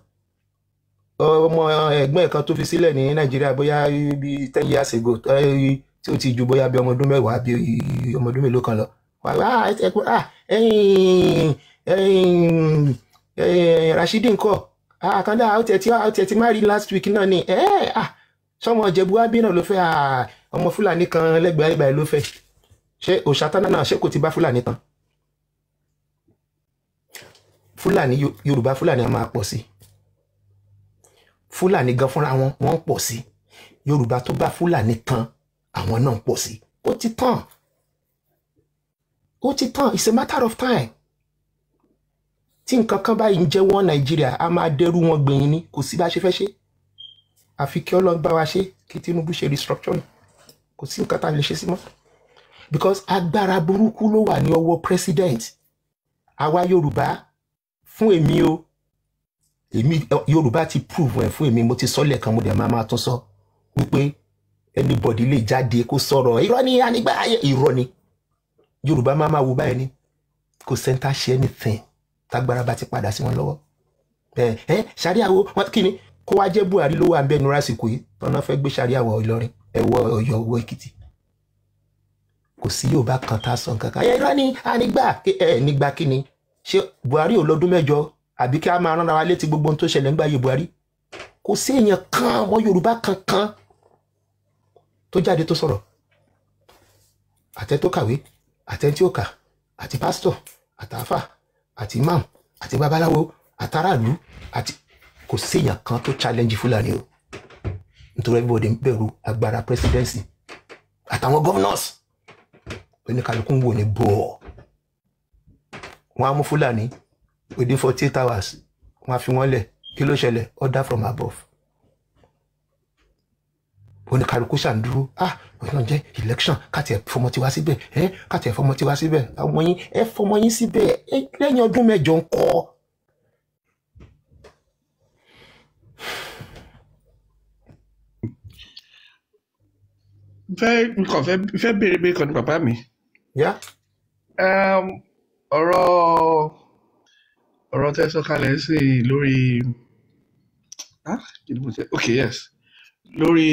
S1: ọmọ ẹ̀gbọ́n ẹ̀ kan tó fi sílẹ̀ ní Nàìjíríà bóyá bíi 10 years ago, tí ó ti ju bóyá bí ọmọ ọdún 10 bí ọmọ ọdún mélòó kan lọ, ẹ̀yìn Rashidi ńkọ́? Àkàndá ó tiẹ̀ ti marry last week náà ni. Sọmọ Ìjẹ̀bú wá bí náà ló fẹ́, ọmọ Fúlàní kan lẹ́gbẹ̀ẹ́ ìgbà ló fẹ́. Ṣé Òṣàtánà náà, ṣé kò ti bá Fúlàní tán? Fúlàní, Yorùbá Fúlàní á máa pọ̀ sí. Fúlàní gan fúnra wọn, wọ́n ń pọ̀ sí. Yorùbá tó bá Fúlàní tán, àwọn náà ń pọ̀ sí. Ó ti tán, ó ti tán. It's a matter of time. Tí nǹkan kan báyìí ń jẹ́ wọ́n Nàìjíríà, á máa dẹ́rù wọn gbẹ̀yìn ni. Kò sí bá ṣe fẹ́ ṣe, àfi kí Ọlọ́run bá wa ṣe, kí Tinubu ṣe restructuring. Kò sí nǹkan tá a lè ṣe sí mọ́. Because agbára burúkú ló wà ní ọwọ́ president. Àwa Yorùbá, fún èmi o, èmi Yorùbá ti prove ẹ̀ fún èmi. Mo ti sọ lẹ́ẹ̀kan, mo dẹ̀ máa tún sọ wípé anybody lè jáde kó sọ̀rọ̀ irọ́ ni ànígbà irọ́ ni. Yorùbá máa wo báyìí ni, kò sẹ́ńtà ṣe anything tágbára bá ti padà sí wọn lọ́wọ́. Ẹ ṣàríà wo wọn kí ni kó wá jẹ́ Buhari ló wà ń bẹ́ẹ̀ nura àsìkò yìí tọ́nà fẹ́ gbé ṣàríà wọ Ìlọrin, ẹ̀wọ̀ Ọ̀yọ́, wọ Èkìtì, kò sí Yorùbá kan tá a sọ nǹkan kan. Irọ́ ni ànígbà ẹ nígbà kí ni? Ṣé Buhari ò lọ́dún 8 àbí kí a máa rán ara létí gbogbo ohun tó ṣẹlẹ̀ ńgbà yìí Buhari? Kò sí èèyàn kan ọmọ Yorùbá kankan tó jáde tó sọ̀rọ̀, àtẹ tó kàwé, àtẹ tí ó kà, àti pásítọ̀, àtàfà, àti imam, àti babaláwo, àtàràlú, àti kò sí èèyàn kan tó challenge Fúlàní o, nítorí everybody ń bẹ̀rù agbára presidency àtàwọn governors. Oníkàlùkù ń wò ní bọ́ọ̀, wọ́n á mú Fúlàní within 48 hours, wọ́n á fi wọ́n lẹ̀. Kí ló ṣẹlẹ̀? Order from above. Oníkàlùkù ṣàǹdúró, ah, ọ̀nà jẹ́ election, káti ẹ̀ fọmọ tiwa síbẹ̀, ẹ káti ẹ̀ fọmọ tiwa síbẹ̀, ọmọ yín ẹ fọmọ yín síbẹ̀ ẹ lẹ́yìn ọdún 8 ń kọ́.
S5: Fẹ́ béèrè béèrè kan ní bàbá mi.
S1: Yeah.
S5: Ọ̀rọ̀ tẹ́ sọ kalẹ̀ sí lórí, okay, yes, lórí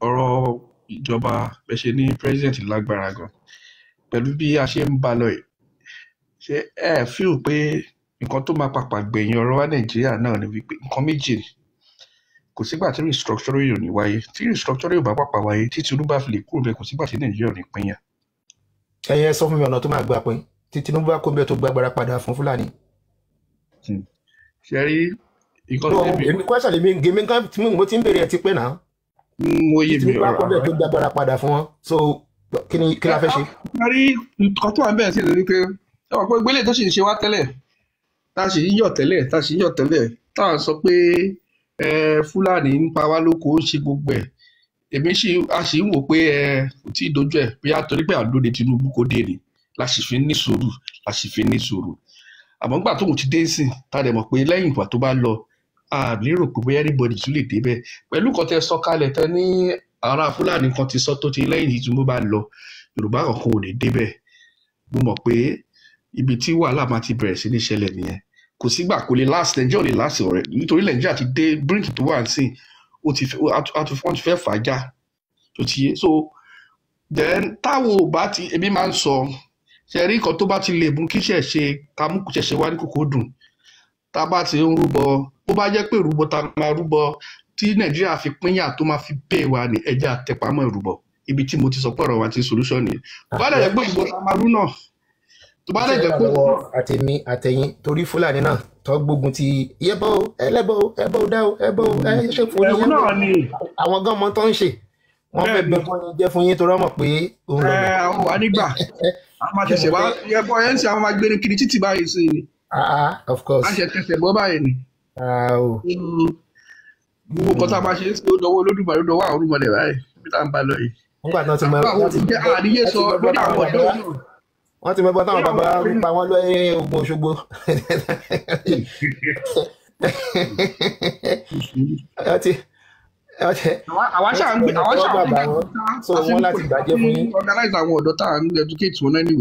S5: ọ̀rọ̀ ìjọba bẹ́ ṣe ní president lágbára gan pẹ̀lú bí a ṣe ń bá lọ yìí, ṣé ẹ feel pé nǹkan tó máa pàpà gbẹ̀yìn ọ̀rọ̀ wa Nàìjíríà náà ni wípé nǹkan méjì ni? Kò sígbà tí restructuring ò ní wáyé. Tí restructuring ò bá pàpà wáyé, tí Tinubu bá fi lè kúrò bẹ́ẹ̀, kò sígbà tí Nàìjíríà ò ní pínyà.
S1: Ẹ̀yin ẹ sọ fún mi ọ̀nà tó máa gbà pín tí Tinubu bá kó bẹ́ẹ̀ tó gbàgbára padà fún Fúlàní.
S5: Ṣe rí nǹkan tó débi.
S1: Èmi kwẹ́sàn lèmi gèmi nǹkan tí mo ti ń béèrè ẹ̀ ti pẹ́ náà.
S5: Mo yé mi.
S1: Tinubu bá kó bẹ́ẹ̀ tó gbàgbára padà fún wọn, so kí ni kí la fẹ́ ṣe?
S5: Ṣe rí nǹkan tó wà bẹ́ẹ̀ sí ni wípé ẹ wà pé gbélé tó sì ń ṣe wá tẹ́lẹ̀, tá a sì ń yọ̀ tẹ́lẹ̀, tá a sì ń yọ̀ tẹ́lẹ̀, tá a sọ pé Fúlàní ń pa wá lóko, ó ń ṣe gbogbo ẹ̀, èmi sì a sì ń wò pé kò tí ì dojú ẹ̀, bóyá torí pé àlóde Tinubu kò dé ni la sì fi ní sùúrù, la sì fi ní sùúrù. Àmọ́ nígbà tóun ti dé sí, tá a dẹ̀ mọ̀ pé lẹ́yìn ìgbà tó bá lọ, a lérò pé bóyá anybody tún lè débẹ̀ pẹ̀lú nǹkan tẹ́ sọ kalẹ̀ tẹ́ ní ará Fúlàní kan ti sọ tó ti lẹ́yìn tí Tinubu bá lọ, Yorùbá kankan ò ní débẹ̀. Mo mọ̀ pé ibi tí wàhálà máa ti bẹ̀rẹ̀ sí ní ṣẹlẹ̀ nìyẹn. Kò sígbà kò lè last, Nàìjíríà ò lè last ọ̀rẹ́, nítorí Nàìjíríà ti dé brink tó wà nísìn, ó ti wọ́n ti fẹ́ fà á já tó ti yé. So then táwọn ò bá ti, èmi máa ń sọ, ṣe rí nǹkan tó bá ti lè mú kí ṣẹ̀ṣe ká mú ṣẹ̀ṣe wá ní kókó dùn, tá a bá ti ń rúbọ, bó bá jẹ́ pé ìrúbọ tá a máa rúbọ tí Nàìjíríà fi pínyà tó máa fi pè wá ní ẹja àtẹpamọ́ ìrúbọ, ibi tí mo ti sọ pé ọ̀rọ̀ wa ti solution nìyẹn. Tó bá dẹ̀ jẹ́ pé ìrúbọ tá a máa rú náà, tó bá dẹ̀ jẹ́ pé
S1: àtẹ̀mí àtẹ̀yìn torí Fúlàní náà tó gbógun ti yẹ́bọ ẹlẹ́bọ ẹbọ dá o ẹbọ ẹ ṣe fún
S5: ẹ̀wù náà ni
S1: àwọn gan mọ tó ń ṣe, wọ́n fẹ́ bẹ fún yín jẹ́ fún yín torí wọ́n mọ̀ pé òun lọ́nà.
S5: Àwọn wà nígbà a máa ṣẹ̀ṣẹ̀ wá ẹbọ ẹ̀ ń ṣe àwọn máa gbé ní kiri títì báyìí sí ni.
S1: Of course.
S5: A ṣe tẹsẹ̀ bọ́ báyìí ni. Gbogbo nǹkan tá a máa ṣe é sí ó dọwọ́ Olódùmarè, ó dọwọ́ àwọn olùmọ̀lẹ̀ báyìí bí tá à ń bá lọ yìí.
S1: Nígbà náà ti mọ
S5: àríyé sọ lórí àwọn ọ̀dọ́ náà.
S1: Wọ́n ti mọ táwọn bàbá ń pa wọ́n lóye Ogun Òṣogbo.
S5: Àwa ṣáà ń gbé
S1: so wọ́n láti gbàjẹ́ fún yín.
S5: Organize àwọn ọ̀dọ́ tá à ń educate wọn anyway.